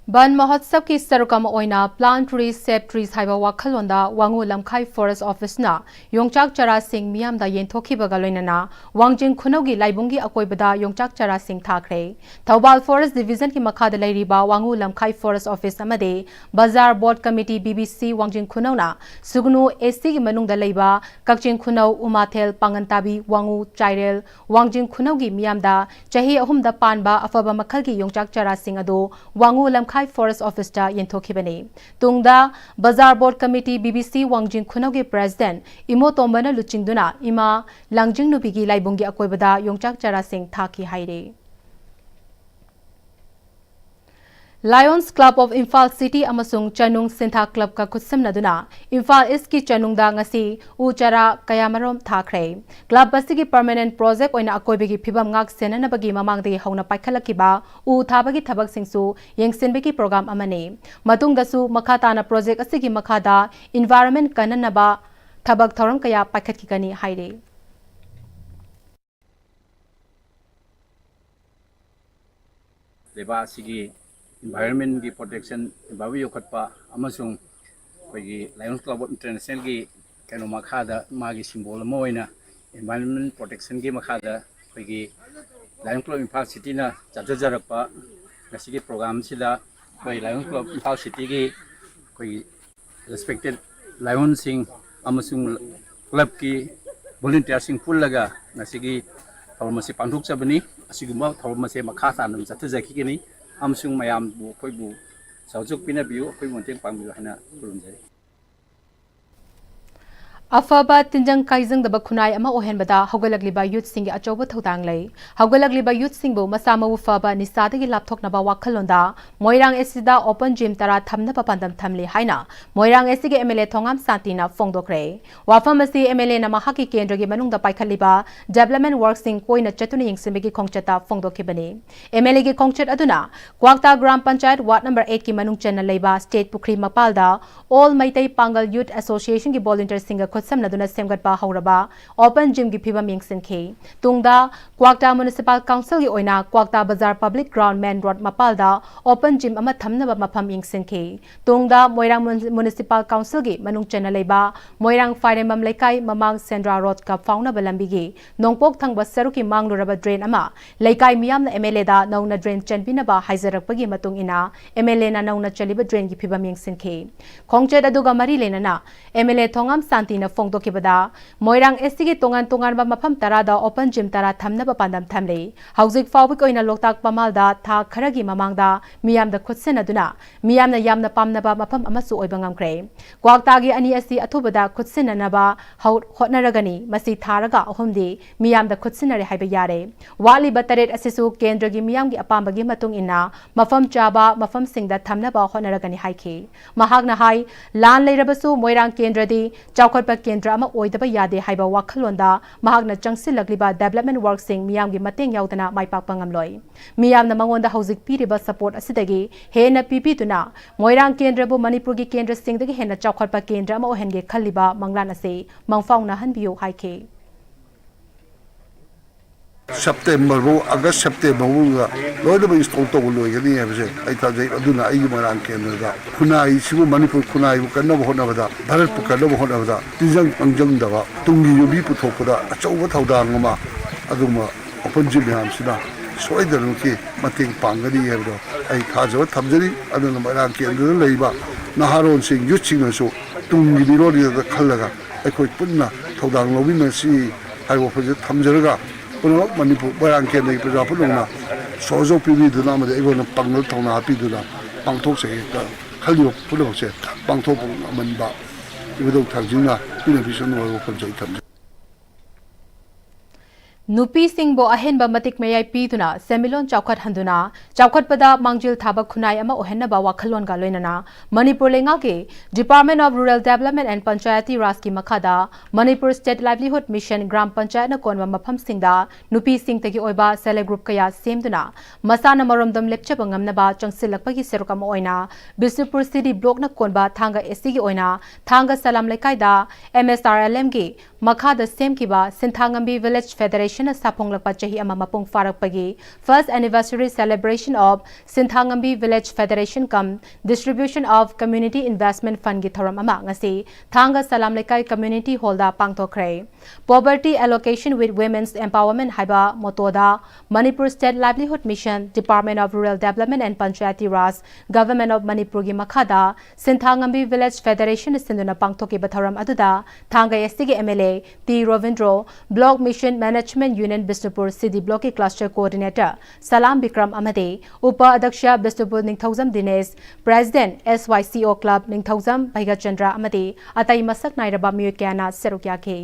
ꯕꯟ ꯃꯍꯣꯠꯁꯕꯀꯤ ꯁꯔꯨꯛ ꯑꯃ ꯑꯣꯏꯅ Plant Trees, Save Trees ꯍꯥꯏꯕ ꯋꯥꯈꯜꯂꯣꯟꯗ ꯋꯥꯉꯨ ꯂꯝꯈꯥꯏ Forest Office ꯅ ꯌꯣꯡꯆꯥꯛ ꯆꯔꯥꯁꯤꯡ ꯃꯤꯌꯥꯝꯗ ꯌꯦꯟꯊꯣꯛꯈꯤꯕꯒ ꯂꯣꯏꯅꯅ ꯋꯥꯡꯖꯤꯡ ꯈꯨꯅꯧꯒꯤ ꯂꯥꯏꯕꯨꯡꯒꯤ ꯑꯀꯣꯏꯕꯗ ꯌꯣꯡꯆꯥꯛ ꯆꯔꯥꯁꯤꯡ ꯊꯥꯈ꯭ꯔꯦ꯫ ꯊꯧꯕꯥꯜ Forest Division ꯒꯤ ꯃꯈꯥꯗ ꯂꯩꯔꯤꯕ ꯋꯥꯉꯨ ꯂꯝꯈꯥꯏ Forest Office ꯑꯃꯗꯤ Bazar Board Committee, B B C, ꯋꯥꯡꯖꯤꯡ ꯈꯨꯅꯧꯅ ꯁꯨꯒꯅꯨ S C ꯒꯤ ꯃꯅꯨꯡꯗ ꯂꯩꯕ ꯀꯛꯆꯤꯡ ꯈꯨꯅꯧ, ꯎꯃꯥꯊꯦꯜ, ꯄꯥꯉꯟꯇꯥꯕꯤ, ꯋꯥꯉꯨ, ꯆꯥꯏꯔꯦꯜ, ꯋꯥꯡꯖꯤꯡ ꯈꯨꯅꯧꯒꯤ ꯃꯤꯌꯥꯝꯗ ꯆꯍꯤ ꯑꯍꯨꯝꯗ ꯄꯥꯟꯕ ꯑꯐꯕ ꯃꯈꯜꯒꯤ ꯌꯣꯡꯆꯥꯛ ꯆꯔꯥꯁꯤꯡ ꯑꯗꯨ ꯋꯥꯉꯨ ꯂꯝꯈꯥꯏ Forest Office ꯇ ꯌꯦꯟꯊꯣꯛꯈꯤꯕꯅꯤ꯫ ꯇꯨꯡꯗ Bazar Board Committee, B B C, ꯋꯥꯡꯖꯤꯡ ꯈꯨꯅꯧꯒꯤ President ꯏꯃꯣꯇꯣꯝꯕꯅ ꯂꯨꯆꯤꯡꯗꯨꯅ ꯏꯃꯥ ꯂꯥꯡꯖꯤꯡ ꯅꯨꯄꯤꯒꯤ ꯂꯥꯏꯕꯨꯡꯒꯤ ꯑꯀꯣꯏꯕꯗ ꯌꯣꯡꯆꯥꯛ ꯆꯔꯥꯁꯤꯡ ꯊꯥꯈꯤ ꯍꯥꯏꯔꯤ꯫ Lions Club of Imphal City ꯑꯃꯁꯨꯡ ꯆꯅꯨꯡ ꯁꯤꯟꯊꯥ Club ꯀ ꯈꯨꯠꯁꯝꯅꯗꯨꯅ ꯏꯝꯐꯥꯜ East ꯀꯤ ꯆꯅꯨꯡꯗ ꯉꯁꯤ ꯎ ꯆꯥꯔꯥ ꯀꯌꯥꯃꯔꯣꯝ ꯊꯥꯈ꯭ꯔꯦ꯫ Club ꯑꯁꯤꯒꯤ permanent project ꯑꯣꯏꯅ ꯑꯀꯣꯏꯕꯒꯤ ꯐꯤꯕꯝ ꯉꯥꯛ ꯁꯦꯟꯅꯅꯕꯒꯤ ꯃꯃꯥꯡꯗꯒꯤ ꯍꯧꯅ ꯄꯥꯏꯈꯠꯂꯛꯈꯤꯕ ꯎ ꯊꯥꯕꯒꯤ ꯊꯕꯛꯁꯤꯡꯁꯨ ꯌꯦꯡꯁꯤꯟꯕꯒꯤ program ꯑꯃꯅꯤ꯫ ꯃꯇꯨꯡꯗꯁꯨ ꯃꯈꯥ ꯇꯥꯅ project ꯑꯁꯤꯒꯤ ꯃꯈꯥꯗ environment ꯀꯟꯅꯅꯕ ꯊꯕꯛ ꯊꯧꯔꯝ ꯀꯌꯥ ꯄꯥꯏꯈꯠꯈꯤꯒꯅꯤ ꯍꯥꯏꯔꯤ꯫ ꯂꯩꯕꯥꯛ ꯑꯁꯤꯒꯤ environment ꯀꯤ protection, environment ꯌꯣꯛꯈꯠꯄ ꯑꯃꯁꯨꯡ ꯑꯩꯈꯣꯏꯒꯤ Lions Club of International ꯒꯤ ꯀꯩꯅꯣ ꯃꯈꯥꯗ ꯃꯥꯒꯤ symbol ꯑꯃ ꯑꯣꯏꯅ environment protection ꯒꯤ ꯃꯈꯥꯗ ꯑꯩꯈꯣꯏꯒꯤ Lions Club Imphal City ꯅ ꯆꯠꯊꯖꯔꯛꯄ ꯉꯁꯤꯒꯤ program ꯁꯤꯗ ꯑꯩꯈꯣꯏ Lions Club Imphal City ꯒꯤ ꯑꯩꯈꯣꯏꯒꯤ respected lion ꯁꯤꯡ ꯑꯃꯁꯨꯡ club ꯀꯤ volunteer ꯁꯤꯡ ꯄꯨꯜꯂꯒ ꯉꯁꯤꯒꯤ ꯊꯧꯔꯝ ꯑꯁꯤ ꯄꯥꯡꯊꯣꯛꯆꯕꯅꯤ꯫ ꯑꯁꯤꯒꯨꯝꯕ ꯊꯧꯔꯝ ꯑꯁꯦ ꯃꯈꯥ ꯇꯥꯅ ꯑꯗꯨꯝ ꯆꯠꯊꯖꯈꯤꯒꯅꯤ ꯑꯃꯁꯨꯡ ꯃꯌꯥꯝꯕꯨ ꯑꯩꯈꯣꯏꯕꯨ ꯁꯍꯖꯣꯛ ꯄꯤꯅꯕꯤꯌꯨ, ꯑꯩꯈꯣꯏꯕꯨ ꯃꯇꯦꯡ ꯄꯥꯡꯕꯤꯌꯨ ꯍꯥꯏꯅ ꯈꯨꯔꯨꯝꯖꯔꯤ꯫ ꯑꯐꯕ ꯇꯤꯟꯖꯪ ꯀꯥꯏꯖꯪꯗꯕ ꯈꯨꯟꯅꯥꯏ ꯑꯃ ꯑꯣꯏꯍꯟꯕꯗ ꯍꯧꯒꯠꯂꯛꯂꯤꯕ youth ꯁꯤꯡꯒꯤ ꯑꯆꯧꯕ ꯊꯧꯗꯥꯡ ꯂꯩ꯫ ꯍꯧꯒꯠꯂꯛꯂꯤꯕ youth ꯁꯤꯡꯕꯨ ꯃꯁꯥ ꯃꯎ ꯐꯕ, ꯅꯤꯁꯥꯗꯒꯤ ꯂꯥꯞꯊꯣꯛꯅꯕ ꯋꯥꯈꯜꯂꯣꯟꯗ ꯃꯣꯏꯔꯥꯡ S C ꯗ open gym ꯇꯔꯥ ꯊꯝꯅꯕ ꯄꯥꯟꯗꯝ ꯊꯝꯂꯤ ꯍꯥꯏꯅ ꯃꯣꯏꯔꯥꯡ S C ꯒꯤ M L A ꯊꯣꯉꯥꯝ ꯁꯥꯟꯇꯤꯅ ꯐꯣꯡꯗꯣꯛꯈ꯭ꯔꯦ꯫ ꯋꯥꯐꯝ ꯑꯁꯤ M L A ꯅ ꯃꯍꯥꯛꯀꯤ ꯀꯦꯟꯗ꯭ꯔꯒꯤ ꯃꯅꯨꯡꯗ ꯄꯥꯏꯈꯠꯂꯤꯕ development work ꯁꯤꯡ ꯀꯣꯏꯅ ꯆꯠꯇꯨꯅ ꯌꯦꯡꯁꯤꯟꯕꯒꯤ ꯈꯣꯡꯆꯠꯇ ꯐꯣꯡꯗꯣꯛꯈꯤꯕꯅꯤ꯫ M L A ꯒꯤ ꯈꯣꯡꯆꯠ ꯑꯗꯨꯅ ꯀ꯭ꯋꯥꯛꯇꯥ gram panchayat ward number eight ꯀꯤ ꯃꯅꯨꯡ ꯆꯟꯅ ꯂꯩꯕ state ꯄꯨꯈ꯭ꯔꯤ ꯃꯄꯥꯜꯗ All ꯃꯩꯇꯩ ꯄꯥꯡꯒꯜ Youth Association ꯒꯤ volunteer ꯁꯤꯡꯒ ꯈꯨꯠꯁꯝꯅꯗꯨꯅ ꯁꯦꯝꯒꯠꯄ ꯍꯧꯔꯕ ꯑꯣꯄꯟ ꯖꯤꯝꯒꯤ ꯐꯤꯕꯝ ꯌꯦꯡꯁꯤꯟꯈꯤ꯫ ꯇꯨꯡꯗ ꯀ꯭ꯋꯥꯛꯇꯥ ꯃ꯭ꯌꯨꯅꯤꯁꯤꯄꯥꯜ ꯀꯥꯎꯟꯁꯤꯜꯒꯤ ꯑꯣꯏꯅ ꯀ꯭ꯋꯥꯛꯇꯥ ꯕꯖꯥꯔ ꯄꯕ꯭ꯂꯤꯛ ꯒ꯭ꯔꯥꯎꯟ ꯃꯦꯟ ꯔꯣꯗ ꯃꯄꯥꯜꯗ ꯑꯣꯄꯟ ꯖꯤꯝ ꯑꯃ ꯊꯝꯅꯕ ꯃꯐꯝ ꯌꯦꯡꯁꯤꯟꯈꯤ꯫ ꯇꯨꯡꯗ ꯃꯣꯏꯔꯥꯡ ꯃ꯭ꯌꯨꯅꯤꯁꯤꯄꯥꯜ ꯀꯥꯎꯟꯁꯤꯜꯒꯤ ꯃꯅꯨꯡ ꯆꯟꯅ ꯂꯩꯕ ꯃꯣꯏꯔꯥꯡ ꯐꯥꯏꯔꯦꯝꯕꯝ ꯂꯩꯀꯥꯏ ꯃꯃꯥꯡ ꯁꯦꯟꯗ꯭ꯔꯥ ꯔꯣꯗꯀ ꯐꯥꯎꯅꯕ ꯂꯝꯕꯤꯒꯤ ꯅꯣꯡꯄꯣꯛ ꯊꯪꯕ ꯁꯔꯨꯛꯀꯤ ꯃꯥꯡꯂꯨꯔꯕ ꯗ꯭ꯔꯦꯟ ꯑꯃ ꯂꯩꯀꯥꯏ ꯃꯤꯌꯥꯝꯅ ꯑꯦꯝ ꯑꯦꯜ ꯑꯦꯗ ꯅꯧꯅ ꯗ꯭ꯔꯦꯟ ꯆꯟꯕꯤꯅꯕ ꯍꯥꯏꯖꯔꯛꯄꯒꯤ ꯃꯇꯨꯡ ꯏꯟꯅ ꯑꯦꯝ ꯑꯦꯜ ꯑꯦꯅ ꯅꯧꯅ ꯆꯜꯂꯤꯕ ꯗ꯭ꯔꯦꯟꯒꯤ ꯐꯤꯕꯝ ꯌꯦꯡꯁꯤꯟꯈꯤ꯫ ꯈꯣꯡꯆꯠ ꯑꯗꯨꯒ ꯃꯔꯤ ꯂꯩꯅꯅ ꯑꯦꯝ ꯑꯦꯜ ꯑꯦ ꯊꯣꯉꯥꯝ ꯁꯥꯟꯇꯤꯅ ꯐꯣꯡꯗꯣꯛꯈꯤꯕꯗ, ꯃꯣꯏꯔꯥꯡ ꯑꯦꯁ ꯇꯤꯒꯤ ꯇꯣꯉꯥꯟ ꯇꯣꯉꯥꯟꯕ ꯃꯐꯝ ꯇꯔꯥꯗ ꯑꯣꯄꯟ ꯖꯤꯝ ꯇꯔꯥ ꯊꯝꯅꯕ ꯄꯥꯟꯗꯝ ꯊꯝꯂꯤ꯫ ꯍꯧꯖꯤꯛ ꯐꯥꯎꯕꯒꯤ ꯑꯣꯏꯅ ꯂꯣꯛꯇꯥꯛ ꯄꯃꯥꯜꯗ ꯊꯥ ꯈꯔꯒꯤ ꯃꯃꯥꯡꯗ ꯃꯤꯌꯥꯝꯗ ꯈꯨꯠꯁꯤꯟꯅꯗꯨꯅ ꯃꯤꯌꯥꯝꯅ ꯌꯥꯝꯅ ꯄꯥꯝꯅꯕ ꯃꯐꯝ ꯑꯃꯁꯨ ꯑꯣꯏꯕ ꯉꯝꯈ꯭ꯔꯦ꯫ ꯀ꯭ꯋꯥꯛꯇꯥꯒꯤ ꯑꯅꯤ ꯑꯁꯤ ꯑꯊꯨꯕꯗ ꯈꯨꯠꯁꯤꯟꯅꯅꯕ ꯍꯧ-, ꯍꯣꯠꯅꯔꯒꯅꯤ꯫ ꯃꯁꯤ ꯊꯥꯔꯒ ꯑꯍꯨꯝꯗꯤ ꯃꯤꯌꯥꯝꯗ ꯈꯨꯠꯁꯤꯟꯅꯔꯦ ꯍꯥꯏꯕ ꯌꯥꯔꯦ꯫ ꯋꯥꯠꯂꯤꯕ ꯇꯔꯦꯠ ꯑꯁꯤꯁꯨ ꯀꯦꯟꯗ꯭ꯔꯒꯤ ꯃꯤꯌꯥꯝꯒꯤ ꯑꯄꯥꯝꯕꯒꯤ ꯃꯇꯨꯡ ꯏꯟꯅ ꯃꯐꯝ ꯆꯥꯕ ꯃꯐꯝꯁꯤꯡꯗ ꯊꯝꯅꯕ ꯍꯣꯠꯅꯔꯒꯅꯤ ꯍꯥꯏꯈꯤ꯫ ꯃꯍꯥꯛꯅ ꯍꯥꯏ, ꯂꯥꯟ ꯂꯩꯔꯕꯁꯨ ꯃꯣꯏꯔꯥꯡ ꯀꯦꯟꯗ꯭ꯔꯗꯤ ꯆꯥꯎꯈꯠꯄ ꯀꯦꯟꯗ꯭ꯔ ꯑꯃ ꯑꯣꯏꯗꯕ ꯌꯥꯗꯦ ꯍꯥꯏꯕ ꯋꯥꯈꯜꯂꯣꯟꯗ ꯃꯍꯥꯛꯅ ꯆꯪꯁꯤꯜꯂꯛꯂꯤꯕ ꯗꯦꯕꯂꯞꯃꯦꯟ ꯋꯥꯔꯛꯁꯤꯡ ꯃꯤꯌꯥꯝꯒꯤ ꯃꯇꯦꯡ ꯌꯥꯎꯗꯅ ꯃꯥꯏ ꯄꯥꯛꯄ ꯉꯝꯂꯣꯏ꯫ ꯃꯤꯌꯥꯝꯅ ꯃꯉꯣꯟꯗ ꯍꯧꯖꯤꯛ ꯄꯤꯔꯤꯕ ꯁꯄꯣꯔꯠ ꯑꯁꯤꯗꯒꯤ ꯍꯦꯟꯅ ꯄꯤꯕꯤꯗꯨꯅ ꯃꯣꯏꯔꯥꯡ ꯀꯦꯟꯗ꯭ꯔꯕꯨ ꯃꯅꯤꯄꯨꯔꯒꯤ ꯀꯦꯟꯗ꯭ꯔꯁꯤꯡꯗꯒꯤ ꯍꯦꯟꯅ ꯆꯥꯎꯈꯠꯄ ꯀꯦꯟꯗ꯭ꯔ ꯑꯃ ꯑꯣꯏꯍꯟꯒꯦ ꯈꯜꯂꯤꯕ ꯃꯪꯂꯥꯟ ꯑꯁꯤ ꯃꯪꯐꯥꯎꯅꯍꯟꯕꯤꯌꯨ ꯍꯥꯏꯈꯤ꯫ ꯁꯦꯞꯇꯦꯝꯕꯔ ꯐꯥꯎ, ꯑꯥꯒꯁ ꯁꯦꯞꯇꯦꯝꯕꯔ ꯐꯥꯎꯗ ꯂꯣꯏꯅꯃꯛ ꯏꯟꯁꯇꯣꯜ ꯇꯧꯕ ꯂꯣꯏꯒꯅꯤ ꯍꯥꯏꯕꯁꯦ ꯑꯩ ꯊꯥꯖꯩ꯫ ꯑꯗꯨꯅ ꯑꯩꯒꯤ ꯃꯣꯏꯔꯥꯡ ꯀꯦꯟꯗ꯭ꯔꯗ ꯈꯨꯟꯅꯥꯏꯁꯤꯕꯨ, ꯃꯅꯤꯄꯨꯔ ꯈꯨꯟꯅꯥꯏꯕꯨ ꯀꯟꯅꯕ ꯍꯣꯠꯅꯕꯗ, ꯚꯥꯔꯠꯄꯨ ꯀꯟꯅꯕ ꯍꯣꯠꯅꯕꯗ, ꯇꯤꯟꯖꯪ ꯃꯥꯡꯖꯪꯗꯕ ꯇꯨꯡꯒꯤ ꯌꯨꯝꯕꯤ ꯄꯨꯊꯣꯛꯄꯗ ꯑꯆꯧꯕ ꯊꯧꯗꯥꯡ ꯑꯃ ꯑꯗꯨꯒꯨꯝꯕ ꯑꯣꯄꯟ ꯖꯤꯝ ꯃꯌꯥꯝꯁꯤꯅ ꯁꯣꯏꯗꯅꯃꯛꯀꯤ ꯃꯇꯦꯡ ꯄꯥꯡꯒꯅꯤ ꯍꯥꯏꯕꯗꯣ ꯑꯩ ꯊꯥꯖꯕ ꯊꯝꯖꯔꯤ꯫ ꯑꯗꯨꯅ ꯃꯣꯏꯔꯥꯡ ꯀꯦꯟꯗ꯭ꯔꯗ ꯂꯩꯔꯤꯕ ꯅꯍꯥꯔꯣꯟꯁꯤꯡ, ꯌꯨꯠꯁꯤꯡꯅꯁꯨ ꯇꯨꯡꯒꯤ ꯃꯤꯔꯣꯜꯒꯤꯗꯃꯛꯇ ꯈꯜꯂꯒ ꯑꯩꯈꯣꯏ ꯄꯨꯟꯅ ꯊꯧꯗꯥꯡ ꯂꯧꯃꯤꯟꯅꯁꯤ ꯍꯥꯏꯕ ꯋꯥꯐꯝꯁꯦ ꯊꯝꯖꯔꯒ, ꯄꯨꯝꯅꯃꯛ ꯃꯅꯤꯄꯨꯔ ꯃꯣꯏꯔꯥꯡ ꯀꯦꯟꯗ꯭ꯔꯒꯤ ꯄ꯭ꯔꯖꯥ ꯄꯨꯝꯅꯃꯛꯅ ꯁꯍꯖꯣꯛ ꯄꯤꯕꯤꯗꯨꯅ ꯑꯃꯗꯤ ꯑꯩꯉꯣꯟꯗ ꯄꯥꯡꯒꯜ ꯊꯧꯅꯥ ꯍꯥꯄꯤꯗꯨꯅ ꯄꯥꯡꯊꯣꯛꯆꯒꯦ꯫ ꯈꯜꯂꯤꯕ ꯄꯨꯝꯅꯃꯛꯁꯦ ꯄꯥꯡꯊꯣꯛꯄ ꯉꯝꯍꯟꯕ ꯏꯕꯨꯙꯧ ꯊꯥꯡꯖꯤꯡꯅ ꯄꯤꯅꯕꯤꯁꯅꯨ ꯍꯥꯏꯕ ꯋꯥꯐꯝꯁꯦ ꯑꯩ ꯊꯝꯖꯒꯦ꯫ ꯅꯨꯄꯤꯁꯤꯡꯕꯨ ꯑꯍꯦꯟꯕ ꯃꯇꯤꯛ ꯃꯌꯥꯏ ꯄꯤꯗꯨꯅ ꯁꯦꯟꯃꯤꯠꯂꯣꯟ ꯆꯥꯎꯈꯠꯍꯟꯗꯨꯅ ꯆꯥꯎꯈꯠꯄꯗ ꯃꯥꯡꯖꯤꯜ ꯊꯥꯕ ꯈꯨꯟꯅꯥꯏ ꯑꯃ ꯑꯣꯏꯍꯟꯅꯕ ꯋꯥꯈꯜꯂꯣꯟꯒ ꯂꯣꯏꯅꯅ ꯃꯅꯤꯄꯨꯔ ꯂꯩꯉꯥꯛꯀꯤ Department of Rural Development and Panchayati Rajꯀꯤ ꯃꯈꯥꯗ Manipur State Livelihood Mission gram ꯄꯟꯆꯥꯌꯠꯅ ꯀꯣꯟꯕ ꯃꯐꯝꯁꯤꯡꯗ ꯅꯨꯄꯤꯁꯤꯡꯇꯒꯤ ꯑꯣꯏꯕ Self Help Group ꯀꯌꯥ ꯁꯦꯝꯗꯨꯅ ꯃꯁꯥꯅ ꯃꯔꯣꯝꯗꯣꯝ ꯂꯦꯞꯆꯕ ꯉꯝꯅꯕ ꯆꯪꯁꯤꯜꯂꯛꯄꯒꯤ ꯁꯔꯨꯛ ꯑꯃ ꯑꯣꯏꯅ ꯕꯤꯁꯅꯨꯄꯨꯔ C D Blockꯅ ꯀꯣꯟꯕ ꯊꯥꯡꯒ SCꯒꯤ ꯑꯣꯏꯅ ꯊꯥꯡꯒ ꯁꯂꯥꯝ ꯂꯩꯀꯥꯏꯗ MSRLMꯒꯤ ꯃꯈꯥꯗ ꯁꯦꯝꯈꯤꯕ ꯁꯤꯟꯊꯥꯉꯝꯕꯤ Village Federationꯅ ꯁꯥꯐꯣꯡꯂꯛꯄ ꯆꯍꯤ ꯑꯃ ꯃꯄꯨꯡ ꯐꯥꯔꯛꯄꯒꯤ First Anniversary Celebration of ꯁꯤꯟꯊꯥꯉꯝꯕꯤ Village Federation cum Distribution of Community Investment Fundꯒꯤ ꯊꯧꯔꯝ ꯑꯃ ꯉꯁꯤ ꯊꯥꯡꯒ ꯁꯂꯥꯝ ꯂꯩꯀꯥꯏ Community Hallꯗ ꯄꯥꯡꯊꯣꯛꯈ꯭ꯔꯦ꯫ Poverty Eradication with Women's Empowerment ꯍꯥꯏꯕ mottoꯗ Manipur State Livelihood Mission, Department of Rural Development and Panchayati Raj, Government of Manipurꯒꯤ ꯃꯈꯥꯗ ꯁꯤꯟꯊꯥꯉꯝꯕꯤ Village Federation ꯁꯤꯟꯗꯨꯅ ꯄꯥꯡꯊꯣꯛꯈꯤꯕ ꯊꯧꯔꯝ ꯑꯗꯨꯗ ꯊꯥꯡꯒ SCꯒꯤ MLA T Ravindra, Block Mission Management Unit Bishnupur C D Blockꯀꯤ Cluster Coordinator ꯁꯂꯥꯝ ꯕꯤꯀ꯭ꯔꯝ ꯑꯃꯗꯤ ꯎꯄ ꯑꯗ꯭ꯌꯛꯁ ꯕꯤꯁꯅꯨꯄꯨꯔ ꯅꯤꯡꯊꯧꯖꯝ ꯗꯤꯅꯦꯁ, President S Y C O Club ꯅꯤꯡꯊꯧꯖꯝ ꯚꯩꯒꯆꯟꯗ꯭ꯔ ꯑꯃꯗꯤ ꯑꯇꯩ ꯃꯁꯛ ꯅꯥꯏꯔꯕ ꯃꯤꯑꯣꯏ ꯀꯌꯥꯅ ꯁꯔꯨꯛ ꯌꯥꯈꯤ꯫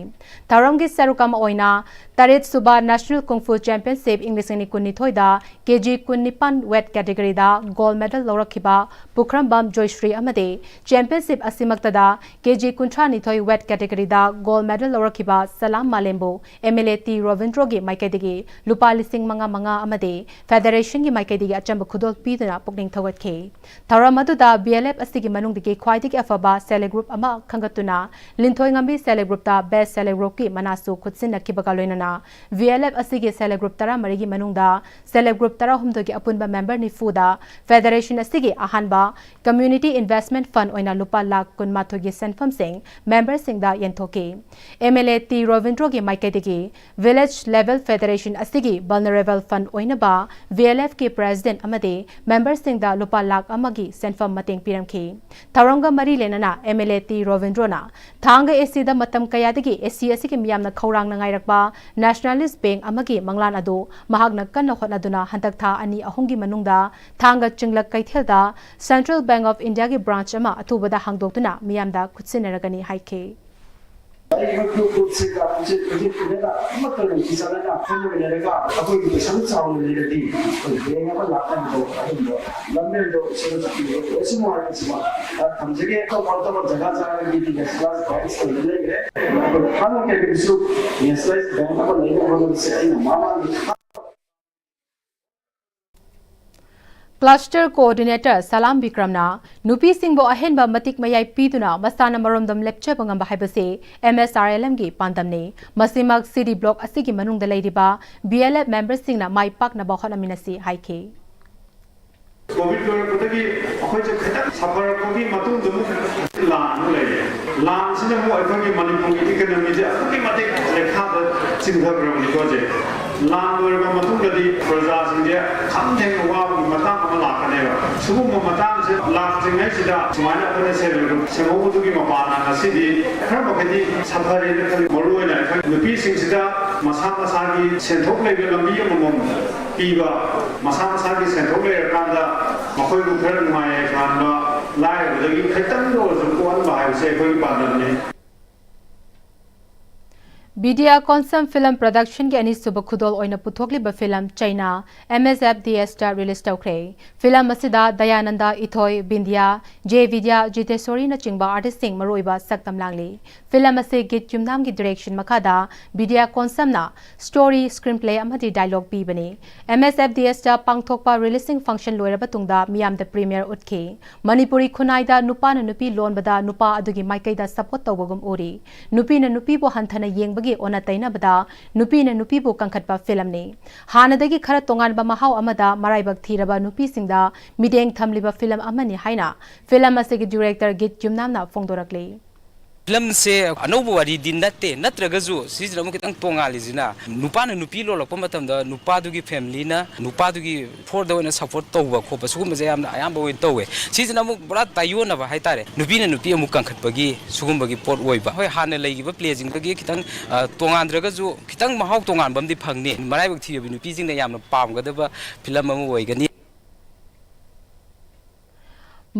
ꯊꯧꯔꯝꯒꯤ ꯁꯔꯨꯛ ꯑꯃ ꯑꯣꯏꯅ ꯇꯔꯦꯠ ꯁꯨꯕ National Kung Fu Championship ꯏꯪ ꯂꯤꯁꯤꯡ ꯑꯅꯤ ꯀꯨꯟꯅꯤꯊꯣꯏꯗ KG ꯀꯨꯟꯅꯤꯄꯥꯟ weight categoryꯗ gold medal ꯂꯧꯔꯛꯈꯤꯕ ꯄꯨꯈ꯭ꯔꯝꯕꯝ ꯖꯣꯏꯁ꯭ꯔꯤ ꯑꯃꯗꯤ championship ꯑꯁꯤꯃꯛꯇꯗ KG ꯀꯨꯟꯊ꯭ꯔꯥꯅꯤꯊꯣꯏ weight categoryꯗ gold medal ꯂꯧꯔꯛꯈꯤꯕ ꯁꯂꯥꯝ ꯃꯥꯂꯦꯝꯕꯨ MLA T Ravindraꯒꯤ ꯃꯥꯏꯀꯩꯗꯒꯤ ꯂꯨꯄꯥ ꯂꯤꯁꯤꯡ ꯃꯉꯥ ꯃꯉꯥ ꯑꯃꯗꯤ Federationꯒꯤ ꯃꯥꯏꯀꯩꯗꯒꯤ ꯑꯆꯝꯕ ꯈꯨꯗꯣꯜ ꯄꯤꯗꯨꯅ ꯄꯨꯛꯅꯤꯡ ꯊꯧꯒꯠꯈꯤ꯫ ꯊꯧꯔꯝ ꯑꯗꯨꯗ VLF ꯑꯁꯤꯒꯤ ꯃꯅꯨꯡꯗꯒꯤ ꯈ꯭ꯋꯥꯏꯗꯒꯤ ꯑꯐꯕ Self Help Group ꯑꯃ ꯈꯟꯒꯠꯇꯨꯅ ꯂꯤꯟꯊꯣꯏꯉꯝꯕꯤ Self Help Groupꯇ Best Self Help Groupꯀꯤ ꯃꯅꯥꯁꯨ ꯈꯨꯠꯁꯤꯟꯅꯈꯤꯕꯒ ꯂꯣꯏꯅꯅ VLF ꯑꯁꯤꯒꯤ Self Help Group ꯇꯔꯥꯃꯔꯤꯒꯤ ꯃꯅꯨꯡꯗ Self Help Group ꯇꯔꯥꯍꯨꯝꯗꯣꯏꯒꯤ ꯑꯄꯨꯟꯕ member ꯅꯤꯐꯨꯗ Federation ꯑꯁꯤꯒꯤ ꯑꯍꯥꯟꯕ Community Investment Fund ꯑꯣꯏꯅ ꯂꯨꯄꯥ ꯂꯥꯈ ꯀꯨꯟꯃꯥꯊꯣꯏꯒꯤ ꯁꯦꯟꯐꯝꯁꯤꯡ memberꯁꯤꯡꯗ ꯌꯦꯟꯊꯣꯛꯈꯤ꯫ MLA T Ravindraꯒꯤ ꯃꯥꯏꯀꯩꯗꯒꯤ Village Level Federation ꯑꯁꯤꯒꯤ Vulnerable Fund ꯑꯣꯏꯅꯕ VLFꯀꯤ President ꯑꯃꯗꯤ memberꯁꯤꯡꯗ ꯂꯨꯄꯥ ꯂꯥꯈ ꯑꯃꯒꯤ ꯁꯦꯟꯐꯝ ꯃꯇꯦꯡ ꯄꯤꯔꯝꯈꯤ꯫ ꯊꯧꯔꯝꯒ ꯃꯔꯤ ꯂꯩꯅꯅ MLA T Ravindraꯅ ꯊꯥꯡꯒ SCꯗ ꯃꯇꯝ ꯀꯌꯥꯗꯒꯤ SC ꯑꯁꯤꯒꯤ ꯃꯤꯌꯥꯝꯅ ꯈꯧꯔꯥꯡꯅ ꯉꯥꯏꯔꯛꯄ Nationalist Bank ꯑꯃꯒꯤ ꯃꯪꯂꯥꯟ ꯑꯗꯨ ꯃꯍꯥꯛꯅ ꯀꯟꯅ ꯍꯣꯠꯅꯗꯨꯅ ꯍꯟꯗꯛ ꯊꯥ ꯑꯅꯤ ꯑꯍꯨꯝꯒꯤ ꯃꯅꯨꯡꯗ ꯊꯥꯡꯒ ꯆꯤꯡꯂꯛ ꯀꯩꯊꯦꯜꯗ Central Bank of Indiaꯒꯤ branch ꯑꯃ ꯑꯊꯨꯕꯗ ꯍꯥꯡꯗꯣꯛꯇꯨꯅ ꯃꯤꯌꯥꯝꯗ ꯈꯨꯠꯁꯤꯟꯅꯔꯒꯅꯤ ꯍꯥꯏꯈꯤ꯫ ꯑꯩꯒꯤ ꯒ꯭ꯔꯨꯞ ꯒ꯭ꯔꯨꯞꯁꯤꯗ ꯍꯧꯖꯤꯛ ꯍꯧꯖꯤꯛ ꯐꯖꯅ ꯑꯃꯠꯇ ꯂꯩꯈꯤꯗꯅ ꯐꯝꯃꯒ ꯂꯩꯔꯒ ꯑꯩꯈꯣꯏꯒꯤ ꯄꯩꯁꯥ ꯆꯥꯎꯅ ꯂꯩꯔꯗꯤ ꯑꯩꯈꯣꯏ ꯕꯦꯡ ꯑꯃ ꯂꯥꯛꯍꯟꯕꯗꯣ ꯑꯗꯨꯝꯕ ꯂꯝꯕꯦꯜꯗꯣ ꯏꯁꯣꯔꯅ ꯆꯠꯄꯤꯕꯗꯣ ꯂꯣꯏꯁꯨ ꯅꯨꯡꯉꯥꯏꯕꯁꯤꯃ ꯊꯝꯖꯒꯦ꯫ ꯑꯇꯣꯞꯄ ꯑꯇꯣꯞꯄ ꯖꯒꯥ ꯖꯒꯥꯒꯤꯗꯤ ꯅꯦꯁꯅꯦꯂꯥꯏꯁ ꯕꯦꯡꯛꯁ ꯑꯣꯏꯅ ꯂꯩꯈ꯭ꯔꯦ꯫ ꯑꯗꯣ ꯍꯥꯟꯅ ꯀꯩꯒꯤꯁꯨ ꯅꯦꯁꯅꯦꯂꯥꯏꯁ ꯕꯦꯡꯛ ꯑꯃ ꯂꯩꯅꯕ ꯍꯣꯠꯅꯕꯁꯦ ꯑꯩꯅ ꯃꯃꯥꯡꯒꯤ Cluster Coordinator ꯁꯂꯥꯝ ꯕꯤꯀ꯭ꯔꯝꯅ ꯅꯨꯄꯤꯁꯤꯡꯕꯨ ꯑꯍꯦꯟꯕ ꯃꯇꯤꯛ ꯃꯌꯥꯏ ꯄꯤꯗꯨꯅ ꯃꯁꯥꯅ ꯃꯔꯣꯝꯗꯣꯝ ꯂꯦꯞꯆꯕ ꯉꯝꯕ ꯍꯥꯏꯕꯁꯤ M S R L M ꯒꯤ ꯄꯥꯟꯗꯝꯅꯤ꯫ ꯃꯁꯤꯃꯛ C D block ꯑꯁꯤꯒꯤ ꯃꯅꯨꯡꯗ ꯂꯩꯔꯤꯕ B L F memberꯁꯤꯡꯅ ꯃꯥꯏ ꯄꯥꯛꯅꯕ ꯍꯣꯠꯅꯃꯤꯟꯅꯁꯤ ꯍꯥꯏꯈꯤ꯫ ꯀꯣꯚꯤꯗ ꯂꯣꯏꯔꯛꯄꯗꯒꯤ ꯑꯩꯈꯣꯏꯁꯦ ꯈꯤꯇꯪ ꯁꯥꯐꯔꯛꯄꯒꯤ ꯃꯇꯨꯡꯗ ꯑꯃꯨꯛ ꯂꯥꯟ ꯑꯃꯨꯛ ꯂꯩꯔꯦ꯫ ꯂꯥꯟꯁꯤꯅ ꯑꯃꯨꯛ ꯑꯩꯈꯣꯏꯒꯤ ꯃꯅꯤꯄꯨꯔꯒꯤ ꯏꯀꯅꯃꯤꯁꯦ ꯑꯗꯨꯛꯀꯤ ꯃꯇꯤꯛ ꯂꯩꯈꯥꯗ ꯆꯤꯡꯊꯈ꯭ꯔꯕꯅꯤꯀꯣ ꯍꯧꯖꯤꯛ꯫ ꯂꯥꯟ ꯂꯣꯏꯔꯕ ꯃꯇꯨꯡꯗꯗꯤ ꯄ꯭ꯔꯖꯥꯁꯤꯡꯁꯦ ꯈꯝ ꯊꯦꯡꯅ ꯋꯥꯕꯒꯤ ꯃꯇꯥꯡ ꯑꯃ ꯂꯥꯛꯀꯅꯦꯕ꯫ ꯁꯤꯒꯨꯝꯕ ꯃꯇꯥꯡꯁꯦ ꯂꯥꯛꯇ꯭ꯔꯤꯉꯩꯁꯤꯗ ꯁꯨꯃꯥꯏꯅ ꯑꯩꯈꯣꯏꯅ ꯁꯦꯜꯐ ꯍꯦꯜꯞ ꯒ꯭ꯔꯨꯞ ꯁꯦꯝꯍꯧꯕꯗꯨꯒꯤ ꯃꯄꯥꯟꯅ ꯉꯁꯤꯗꯤ ꯈꯔ ꯃꯈꯩꯗꯤ ꯁꯥꯐꯔꯦꯅ ꯈꯜꯂꯤ꯫ ꯃꯔꯨꯑꯣꯏꯅ ꯑꯩꯈꯣꯏ ꯅꯨꯄꯤꯁꯤꯡꯁꯤꯗ ꯃꯁꯥ ꯃꯁꯥꯒꯤ ꯁꯦꯟꯊꯣꯛ ꯂꯩꯕ ꯂꯝꯕꯤ ꯑꯃꯃꯝ ꯄꯤꯕ, ꯃꯁꯥ ꯃꯁꯥꯒꯤ ꯁꯦꯟꯊꯣꯛ ꯂꯩꯔꯀꯥꯟꯗ ꯃꯈꯣꯏꯕꯨ ꯈꯔ ꯅꯨꯡꯉꯥꯏ ꯌꯥꯏꯐꯍꯟꯕ, ꯂꯥꯏꯔꯕꯗꯒꯤ ꯈꯤꯇꯪꯗ ꯑꯣꯏꯔꯁꯨ ꯀꯣꯛꯍꯟꯕ ꯍꯥꯏꯕꯁꯦ ꯑꯩꯈꯣꯏꯒꯤ ꯄꯥꯟꯗꯝꯅꯤ꯫ ꯕꯤꯗ꯭ꯌꯥ ꯀꯣꯟꯁꯝ ꯐꯤꯂꯝ ꯄ꯭ꯔꯗꯛꯁꯟꯒꯤ ꯑꯅꯤꯁꯨꯕ ꯈꯨꯗꯣꯜ ꯑꯣꯏꯅ ꯄꯨꯊꯣꯛꯂꯤꯕ ꯐꯤꯂꯝ ꯆꯩꯅꯥ M S F D S ꯇ ꯔꯤꯂꯤꯖ ꯇꯧꯈ꯭ꯔꯦ꯫ ꯐꯤꯂꯝ ꯑꯁꯤꯗ ꯗꯌꯥꯅꯟꯗ ꯏꯊꯣꯏ, ꯕꯤꯟꯗ꯭ꯌꯥ, ꯖꯦ ꯕꯤꯗ꯭ꯌꯥ, ꯖꯤꯇꯦꯁꯣꯔꯤꯅꯆꯤꯡꯕ ꯑꯥꯔꯇꯤꯁꯁꯤꯡ ꯃꯔꯨꯑꯣꯏꯕ ꯁꯛꯇꯝ ꯂꯥꯡꯂꯤ꯫ ꯐꯤꯂꯝ ꯑꯁꯤ ꯒꯤꯠ ꯌꯨꯝꯅꯥꯝꯒꯤ ꯗꯤꯔꯦꯛꯁꯟ ꯃꯈꯥꯗ ꯕꯤꯗ꯭ꯌꯥ ꯀꯣꯟꯁꯝꯅ ꯁ꯭ꯇꯣꯔꯤ, ꯁ꯭ꯀ꯭ꯔꯤꯟꯄ꯭ꯂꯦ ꯑꯃꯗꯤ ꯗꯥꯏꯂꯣꯒ ꯄꯤꯕꯅꯤ꯫ M S F D S ꯇ ꯄꯥꯡꯊꯣꯛꯄ ꯔꯤꯂꯤꯖꯤꯡ ꯐꯪꯁꯟ ꯂꯣꯏꯔꯕ ꯇꯨꯡꯗ ꯃꯤꯌꯥꯝꯗ ꯄ꯭ꯔꯤꯃꯤꯌꯔ ꯎꯠꯈꯤ꯫ ꯃꯅꯤꯄꯨꯔꯤ ꯈꯨꯟꯅꯥꯏꯗ ꯅꯨꯄꯥꯅ ꯅꯨꯄꯤ ꯂꯣꯟꯕꯗ ꯅꯨꯄꯥ ꯑꯗꯨꯒꯤ ꯃꯥꯏꯀꯩꯗ ꯁꯄꯣꯔꯠ ꯇꯧꯕꯒꯨꯝ ꯎꯔꯤ꯫ ꯅꯨꯄꯤꯅ ꯅꯨꯄꯤꯕꯨ ꯍꯟꯊꯅ ꯌꯦꯡꯕꯒꯤ ꯑꯣꯟꯅ ꯇꯩꯅꯕꯗ ꯅꯨꯄꯤꯅ ꯅꯨꯄꯤꯕꯨ ꯀꯟꯈꯠꯄ ꯐꯤꯂꯝꯅꯤ꯫ ꯍꯥꯟꯅꯗꯒꯤ ꯈꯔ ꯇꯣꯉꯥꯟꯕ ꯃꯍꯥꯎ ꯑꯃꯗ ꯃꯔꯥꯏꯕꯛ ꯊꯤꯔꯕ ꯅꯨꯄꯤꯁꯤꯡꯗ ꯃꯤꯠꯌꯦꯡ ꯊꯝꯂꯤꯕ ꯐꯤꯂꯝ ꯑꯃꯅꯤ ꯍꯥꯏꯅ ꯐꯤꯂꯝ ꯑꯁꯤꯒꯤ ꯗꯤꯔꯦꯛꯇꯔ ꯒꯤꯠ ꯌꯨꯝꯅꯥꯝꯅ ꯐꯣꯡꯗꯣꯔꯛꯂꯤ꯫ ꯐꯤꯂꯝꯁꯦ ꯑꯅꯧꯕ ꯋꯥꯔꯤꯗꯤ ꯅꯠꯇꯦ, ꯅꯠꯇ꯭ꯔꯒꯁꯨ ꯁꯤꯁꯤꯅ ꯑꯃꯨꯛ ꯈꯤꯇꯪ ꯇꯣꯉꯥꯜꯂꯤꯁꯤꯅ ꯅꯨꯄꯥꯅ ꯅꯨꯄꯤ ꯂꯣꯜꯂꯛꯄ ꯃꯇꯝꯗ ꯅꯨꯄꯥꯗꯨꯒꯤ ꯐꯦꯃꯤꯂꯤꯅ ꯅꯨꯄꯥꯗꯨꯒꯤ ꯐꯣꯔꯗ ꯑꯣꯏꯅ ꯁꯞꯄꯣꯔꯠ ꯇꯧꯕ ꯈꯣꯠꯄ ꯁꯤꯒꯨꯝꯕꯁꯦ ꯌꯥꯝꯅ ꯑꯌꯥꯝꯕ ꯑꯣꯏꯅ ꯇꯧꯋꯦ꯫ ꯁꯤꯁꯤꯅ ꯑꯃꯨꯛ ꯄꯨꯔꯥ ꯇꯥꯏꯌꯣꯟꯅꯕ ꯍꯥꯏꯇꯥꯔꯦ, ꯅꯨꯄꯤꯅ ꯅꯨꯄꯤ ꯑꯃꯨꯛ ꯀꯟꯈꯠꯄꯒꯤ ꯁꯤꯒꯨꯝꯕꯒꯤ ꯄꯣꯠ ꯑꯣꯏꯕ꯫ ꯍꯣꯏ, ꯍꯥꯟꯅ ꯂꯩꯈꯤꯕ ꯄ꯭ꯂꯦꯁꯤꯡꯗꯒꯤ ꯈꯤꯇꯪ ꯑ, ꯇꯣꯉꯥꯟꯗ꯭ꯔꯒꯁꯨ ꯈꯤꯇꯪ ꯃꯍꯥꯎ ꯇꯣꯉꯥꯟꯕ ꯑꯃꯗꯤ ꯐꯪꯅꯤ꯫ ꯃꯔꯥꯏꯕꯛ ꯊꯤꯔꯕꯤ ꯅꯨꯄꯤꯁꯤꯡꯅ ꯌꯥꯝꯅ ꯄꯥꯝꯒꯗꯕ ꯐꯤꯂꯝ ꯑꯃ ꯑꯣꯏꯒꯅꯤ꯫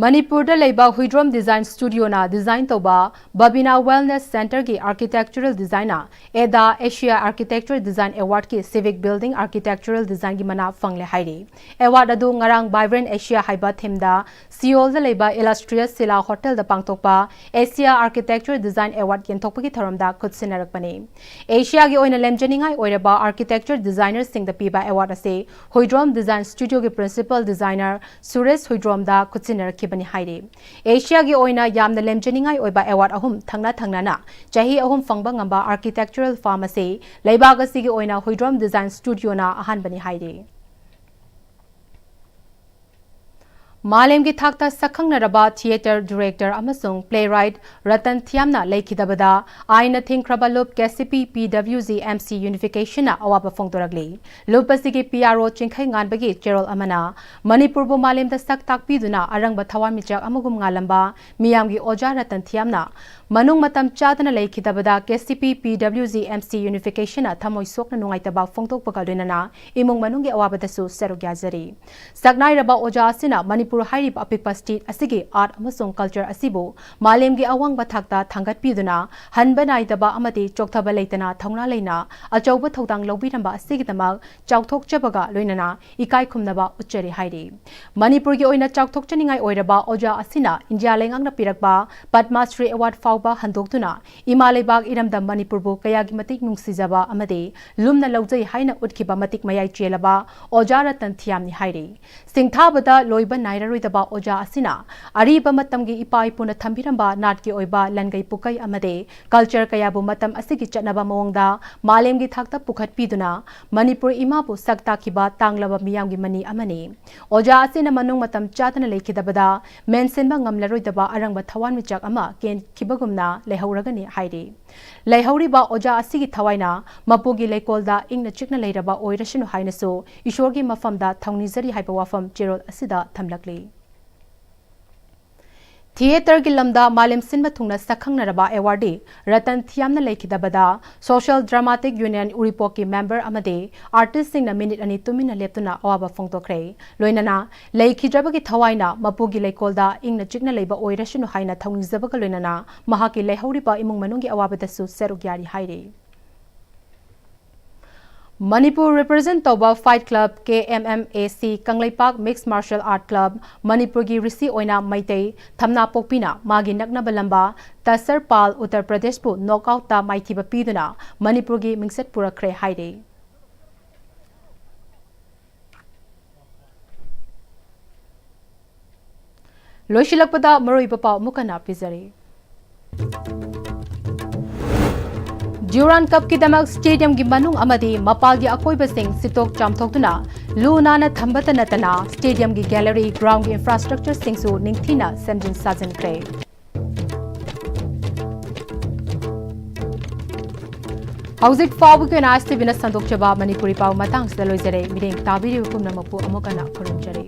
ꯃꯅꯤꯄꯨꯔꯗ ꯂꯩꯕ ꯍꯨꯏꯗ꯭ꯔꯣꯝ ꯗꯤꯖꯥꯏꯟ ꯁ꯭ꯇꯨꯗꯤꯑꯣꯅ ꯗꯤꯖꯥꯏꯟ ꯇꯧꯕ ꯕꯕꯤꯅꯥ ꯋꯦꯜꯅꯦꯁ ꯁꯦꯟꯇꯔꯒꯤ ꯑꯥꯔꯀꯤꯇꯦꯛꯆꯔꯦꯜ ꯗꯤꯖꯥꯏꯟꯅ ꯑꯦꯗꯥ ꯑꯦꯁꯤꯌꯥ ꯑꯥꯔꯀꯤꯇꯦꯛꯆꯔ ꯗꯤꯖꯥꯏꯟ ꯑꯦꯋꯥꯔꯗꯀꯤ ꯁꯤꯚꯤꯛ ꯕꯤꯜꯗꯤꯡ ꯑꯥꯔꯀꯤꯇꯦꯛꯆꯔꯦꯜ ꯗꯤꯖꯥꯏꯟꯒꯤ ꯃꯅꯥ ꯐꯪꯂꯦ ꯍꯥꯏꯔꯤ꯫ ꯑꯦꯋꯥꯔꯗ ꯑꯗꯨ ꯉꯔꯥꯡ ꯚꯥꯏꯕ꯭ꯔꯦꯟ ꯑꯦꯁꯤꯌꯥ ꯍꯥꯏꯕ ꯊꯤꯝꯗ ꯁꯤꯑꯣꯜꯗ ꯂꯩꯕ ꯏꯂꯁꯇ꯭ꯔꯤꯌꯁ ꯁꯤꯂꯥ ꯍꯣꯇꯦꯜꯗ ꯄꯥꯡꯊꯣꯛꯄ ꯑꯦꯁꯤꯌꯥ ꯑꯥꯔꯀꯤꯇꯦꯛꯆꯔ ꯗꯤꯖꯥꯏꯟ ꯑꯦꯋꯥꯔꯗ ꯌꯦꯟꯊꯣꯛꯄꯒꯤ ꯊꯧꯔꯝꯗ ꯈꯨꯠꯁꯤꯟꯅꯔꯛꯄꯅꯤ꯫ ꯑꯦꯁꯤꯌꯥꯒꯤ ꯑꯣꯏꯅ ꯂꯦꯝꯖꯅꯤꯡꯉꯥꯏ ꯑꯣꯏꯔꯕ ꯑꯥꯔꯀꯤꯇꯦꯛꯆꯔ ꯗꯤꯖꯥꯏꯅꯔꯁꯤꯡꯗ ꯄꯤꯕ ꯑꯦꯋꯥꯔꯗ ꯑꯁꯤ ꯍꯨꯏꯗ꯭ꯔꯣꯝ ꯗꯤꯖꯥꯏꯟ ꯁ꯭ꯇꯨꯗꯤꯑꯣꯒꯤ ꯄ꯭ꯔꯤꯟꯁꯤꯄꯜ ꯗꯤꯖꯥꯏꯅꯔ ꯁꯨꯔꯦꯁ ꯍꯨꯏꯗ꯭ꯔꯣꯝꯗ ꯈꯨꯠꯁꯤꯟꯅꯔꯛꯈꯤꯕꯅꯤ ꯍꯥꯏꯔꯤ꯫ ꯑꯦꯁꯤꯌꯥꯒꯤ ꯑꯣꯏꯅ ꯌꯥꯝꯅ ꯂꯦꯝꯖꯅꯤꯡꯉꯥꯏ ꯑꯣꯏꯕ ꯑꯦꯋꯥꯔꯗ ꯑꯍꯨꯝ ꯊꯪꯅ ꯊꯪꯅꯅ ꯆꯍꯤ ꯑꯍꯨꯝ ꯐꯪꯕ ꯉꯝꯕ ꯑꯥꯔꯀꯤꯇꯦꯛꯆꯔꯦꯜ ꯐꯥꯔꯝ ꯑꯁꯤ ꯂꯩꯕꯥꯛ ꯑꯁꯤꯒꯤ ꯑꯣꯏꯅ ꯍꯨꯏꯗ꯭ꯔꯣꯝ ꯗꯤꯖꯥꯏꯟ ꯁ꯭ꯇꯨꯗꯤꯑꯣꯅ ꯑꯍꯥꯟꯕꯅꯤ ꯍꯥꯏꯔꯤ꯫ ꯃꯥꯂꯦꯝꯒꯤ ꯊꯥꯛꯇ ꯁꯛꯈꯪꯅꯔꯕ ꯊꯤꯌꯦꯇꯔ ꯗꯤꯔꯦꯛꯇꯔ ꯑꯃꯁꯨꯡ ꯄ꯭ꯂꯦꯔꯥꯏꯠ ꯔꯇꯟ ꯊꯤꯌꯥꯝꯅ ꯂꯩꯈꯤꯗꯕꯗ ꯑꯥꯏꯟꯅ ꯊꯤꯡꯈ꯭ꯔꯕ ꯂꯨꯞ ꯀꯦ ꯁꯤ ꯄꯤ ꯄꯤ ꯗꯕ꯭ꯂꯤꯎ ꯖꯤ ꯑꯦꯝ ꯁꯤ ꯌꯨꯅꯤꯐꯤꯀꯦꯁꯟꯅ ꯑꯋꯥꯕ ꯐꯣꯡꯗꯣꯔꯛꯂꯤ꯫ ꯂꯨꯞ ꯑꯁꯤꯒꯤ ꯄꯤ ꯑꯥꯔ ꯑꯣ ꯆꯤꯡꯈꯩ ꯉꯥꯟꯕꯒꯤ ꯆꯦꯔꯣꯜ ꯑꯃꯅ ꯃꯅꯤꯄꯨꯔꯕꯨ ꯃꯥꯂꯦꯝꯗ ꯁꯛ ꯇꯥꯛꯄꯤꯗꯨꯅ ꯑꯔꯪꯕ ꯊꯋꯥꯟꯃꯤꯆꯥꯛ ꯑꯃꯒꯨꯝ ꯉꯥꯜꯂꯝꯕ ꯃꯤꯌꯥꯝꯒꯤ ꯑꯣꯖꯥ ꯔꯇꯟ ꯊꯤꯌꯥꯝꯅ ꯃꯅꯨꯡ ꯃꯇꯝ ꯆꯥꯗꯅ ꯂꯩꯈꯤꯗꯕꯗ ꯀꯦ ꯁꯤ ꯄꯤ ꯄꯤ ꯗꯕ꯭ꯂꯤꯎ ꯖꯤ ꯑꯦꯝ ꯁꯤ ꯌꯨꯅꯤꯐꯤꯀꯦꯁꯟꯅ ꯊꯃꯣꯏ ꯁꯣꯛꯅ ꯅꯨꯡꯉꯥꯏꯇꯕ ꯐꯣꯡꯗꯣꯛꯄꯒ ꯂꯣꯏꯅꯅ ꯏꯃꯨꯡ ꯃꯅꯨꯡꯒꯤ ꯑꯋꯥꯕꯗꯁꯨ ꯁꯔꯨꯛ ꯌꯥꯖꯔꯤ꯫ ꯁꯛꯅꯥꯏꯔꯕ ꯑꯣꯖꯥ ꯑꯁꯤꯅ ꯃꯅꯤꯄꯨꯔ ꯍꯥꯏꯔꯤꯕ ꯑꯄꯤꯛꯄ ꯁ꯭ꯇꯦꯠ ꯑꯁꯤꯒꯤ ꯑꯥꯔꯠ ꯑꯃꯁꯨꯡ ꯀꯜꯆꯔ ꯑꯁꯤꯕꯨ ꯃꯥꯂꯦꯝꯒꯤ ꯑꯋꯥꯡꯕ ꯊꯥꯛꯇ ꯊꯥꯡꯒꯠꯄꯤꯗꯨꯅ ꯍꯟꯕ ꯅꯥꯏꯗꯕ ꯑꯃꯗꯤ ꯆꯣꯛꯊꯕ ꯂꯩꯇꯅ ꯊꯧꯅꯥ ꯂꯩꯅ ꯑꯆꯧꯕ ꯊꯧꯗꯥꯡ ꯂꯧꯕꯤꯔꯝꯕ ꯑꯁꯤꯒꯤꯗꯃꯛ ꯆꯥꯎꯊꯣꯛꯆꯕꯒ ꯂꯣꯏꯅꯅ ꯏꯀꯥꯏ ꯈꯨꯝꯅꯕ ꯎꯠꯆꯔꯤ ꯍꯥꯏꯔꯤ꯫ ꯃꯅꯤꯄꯨꯔꯒꯤ ꯑꯣꯏꯅ ꯆꯥꯎꯊꯣꯛꯆꯅꯤꯡꯉꯥꯏ ꯑꯣꯏꯔꯕ ꯑꯣꯖꯥ ꯑꯁꯤꯅ ꯏꯟꯗꯤꯌꯥ ꯂꯩꯉꯥꯛꯅ ꯄꯤꯔꯛꯄ ꯄꯗꯃ ꯁ꯭ꯔꯤ ꯑꯦꯋꯥꯔꯗ ꯐꯥꯎꯕ ꯍꯟꯗꯣꯛꯇꯨꯅ ꯏꯃꯥ ꯂꯩꯕꯥꯛ ꯏꯔꯝꯗꯝ ꯃꯅꯤꯄꯨꯔꯕꯨ ꯀꯌꯥꯒꯤ ꯃꯇꯤꯛ ꯅꯨꯡꯁꯤꯖꯕ ꯑꯃꯗꯤ ꯂꯨꯝꯅ ꯂꯧꯖꯩ ꯍꯥꯏꯅ ꯎꯠꯈꯤꯕ ꯃꯇꯤꯛ ꯃꯌꯥꯏ ꯆꯦꯜꯂꯕ ꯑꯣꯖꯥ ꯔꯇꯟ ꯊꯤꯌꯥꯝꯅꯤ ꯍꯥꯏꯔꯤ꯫ ꯁꯤꯡꯊꯥꯕꯗ ꯂꯣꯏꯕ ꯅꯥꯏꯔꯔꯣꯏꯗꯕ ꯑꯣꯖꯥ ꯑꯁꯤꯅ ꯑꯔꯤꯕ ꯃꯇꯝꯒꯤ ꯏꯄꯥ ꯏꯄꯨꯅ ꯊꯝꯕꯤꯔꯝꯕ ꯅꯥꯠꯀꯤ ꯑꯣꯏꯕ ꯂꯟꯒꯩ ꯄꯨꯀꯩ ꯑꯃꯗꯤ ꯀꯜꯆꯔ ꯀꯌꯥꯕꯨ ꯃꯇꯝ ꯑꯁꯤꯒꯤ ꯆꯠꯅꯕ ꯃꯑꯣꯡꯗ ꯃꯥꯂꯦꯝꯒꯤ ꯊꯥꯛꯇ ꯄꯨꯈꯠꯄꯤꯗꯨꯅ ꯃꯅꯤꯄꯨꯔ ꯏꯃꯥꯕꯨ ꯁꯛ ꯇꯥꯛꯈꯤꯕ ꯇꯥꯡꯂꯕ ꯃꯤꯌꯥꯝꯒꯤ ꯃꯅꯤ ꯑꯃꯅꯤ꯫ ꯑꯣꯖꯥ ꯑꯁꯤꯅ ꯃꯅꯨꯡ ꯃꯇꯝ ꯆꯥꯗꯅ ꯂꯩꯈꯤꯗꯕꯗ ꯃꯦꯟꯁꯤꯟꯕ ꯉꯝꯂꯔꯣꯏꯗꯕ ꯑꯔꯪꯕ ꯊꯋꯥꯟꯃꯤꯆꯥꯛ ꯑꯃ ꯀꯦꯟꯈꯤꯕꯒꯨꯝꯅ ꯂꯩꯍꯧꯔꯒꯅꯤ ꯍꯥꯏꯔꯤ꯫ ꯂꯩꯍꯧꯔꯤꯕ ꯑꯣꯖꯥ ꯑꯁꯤꯒꯤ ꯊꯋꯥꯏꯅ ꯃꯄꯨꯒꯤ ꯂꯩꯀꯣꯜꯗ ꯏꯪꯅ ꯆꯤꯛꯅ ꯂꯩꯔꯕ ꯑꯣꯏꯔꯁꯅꯨ ꯍꯥꯏꯅꯁꯨ ꯏꯁꯣꯔꯒꯤ ꯃꯐꯝꯗ ꯊꯧꯅꯤꯖꯔꯤ ꯍꯥꯏꯕ ꯋꯥꯐꯝ ꯆꯦꯔꯣꯜ ꯑꯁꯤꯗ ꯊꯝꯂꯛꯂꯤ꯫ ꯊꯤꯌꯦꯇꯔꯒꯤ ꯂꯝꯗ ꯃꯥꯂꯦꯝ ꯁꯤꯟꯕ ꯊꯨꯡꯅ ꯁꯛꯈꯪꯅꯔꯕ ꯑꯦꯋꯥꯔꯗꯤ ꯔꯇꯟ ꯊꯤꯌꯥꯝꯅ ꯂꯩꯈꯤꯗꯕꯗ Social Dramatic Union ꯎꯔꯤꯄꯣꯛꯀꯤ ꯃꯦꯝꯕꯔ ꯑꯃꯗꯤ ꯑꯥꯔꯇꯤꯁꯁꯤꯡꯅ ꯃꯤꯅꯤꯠ ꯑꯅꯤ ꯇꯨꯃꯤꯟꯅ ꯂꯦꯞꯇꯨꯅ ꯑꯋꯥꯕ ꯐꯣꯡꯗꯣꯛꯈ꯭ꯔꯦ꯫ ꯂꯣꯏꯅꯅ ꯂꯩꯈꯤꯗ꯭ꯔꯕꯒꯤ ꯊꯋꯥꯏꯅ ꯃꯄꯨꯒꯤ ꯂꯩꯀꯣꯜꯗ ꯏꯪꯅ ꯆꯤꯛꯅ ꯂꯩꯕ ꯑꯣꯏꯔꯁꯅꯨ ꯍꯥꯏꯅ ꯊꯧꯅꯤꯖꯕꯒ ꯂꯣꯏꯅꯅ ꯃꯍꯥꯛꯀꯤ ꯂꯩꯍꯧꯔꯤꯕ ꯏꯃꯨꯡ ꯃꯅꯨꯡꯒꯤ ꯑꯋꯥꯕꯗꯁꯨ ꯁꯔꯨꯛ ꯌꯥꯔꯤ ꯍꯥꯏꯔꯤ꯫ ꯃꯅꯤꯄꯨꯔ represent ꯇꯧꯕ fight club K M M A C Kangleipak Mixed Martial Art Club ꯃꯅꯤꯄꯨꯔꯒꯤ ꯔꯤꯁꯤ ꯑꯣꯏꯅ ꯃꯩꯇꯩ ꯊꯝꯅꯥꯄꯣꯛꯄꯤꯅ ꯃꯥꯒꯤ ꯅꯛꯅꯕ ꯂꯝꯕꯥ ꯇꯁꯔ ꯄꯥꯜ ꯎꯠꯇꯔ ꯄ꯭ꯔꯗꯦꯁꯄꯨ knockoutꯇ ꯃꯥꯏꯊꯤꯕ ꯄꯤꯗꯨꯅ ꯃꯅꯤꯄꯨꯔꯒꯤ ꯃꯤꯡꯆꯠ ꯄꯨꯔꯛꯈ꯭ꯔꯦ ꯍꯥꯏꯔꯤ꯫ ꯂꯣꯏꯁꯤꯜꯂꯛꯄꯗ ꯃꯔꯨꯑꯣꯏꯕ ꯄꯥꯎ ꯑꯃꯨꯛ ꯍꯟꯅ ꯄꯤꯖꯔꯤ꯫ Durand Cupꯀꯤꯗꯃꯛ stadiumꯒꯤ ꯃꯅꯨꯡ ꯑꯃꯗꯤ ꯃꯄꯥꯜꯒꯤ ꯑꯀꯣꯏꯕꯁꯤꯡ ꯁꯤꯠꯇꯣꯛ ꯆꯥꯝꯊꯣꯛꯇꯨꯅ ꯂꯨ ꯅꯥꯟꯅ ꯊꯝꯕꯇ ꯅꯠꯇꯅ stadiumꯒꯤ gallery, groundꯒꯤ infrastructureꯁꯤꯡꯁꯨ ꯅꯤꯡꯊꯤꯅ ꯁꯦꯝꯖꯤꯟ ꯁꯥꯖꯤꯟꯈ꯭ꯔꯦ꯫ ꯍꯧꯖꯤꯛ ꯐꯥꯎꯕꯒꯤ ꯑꯣꯏꯅ ISTVꯅ ꯁꯟꯗꯣꯛꯆꯕ ꯃꯅꯤꯄꯨꯔꯤ ꯄꯥꯎ ꯃꯇꯥꯡꯁꯤꯗ ꯂꯣꯏꯖꯔꯦ꯫ ꯃꯤꯠꯌꯦꯡ ꯇꯥꯕꯤꯔꯤꯕ ꯄꯨꯝꯅꯃꯛꯄꯨ ꯑꯃꯨꯛ ꯍꯟꯅ ꯈꯨꯔꯨꯝꯖꯔꯤ꯫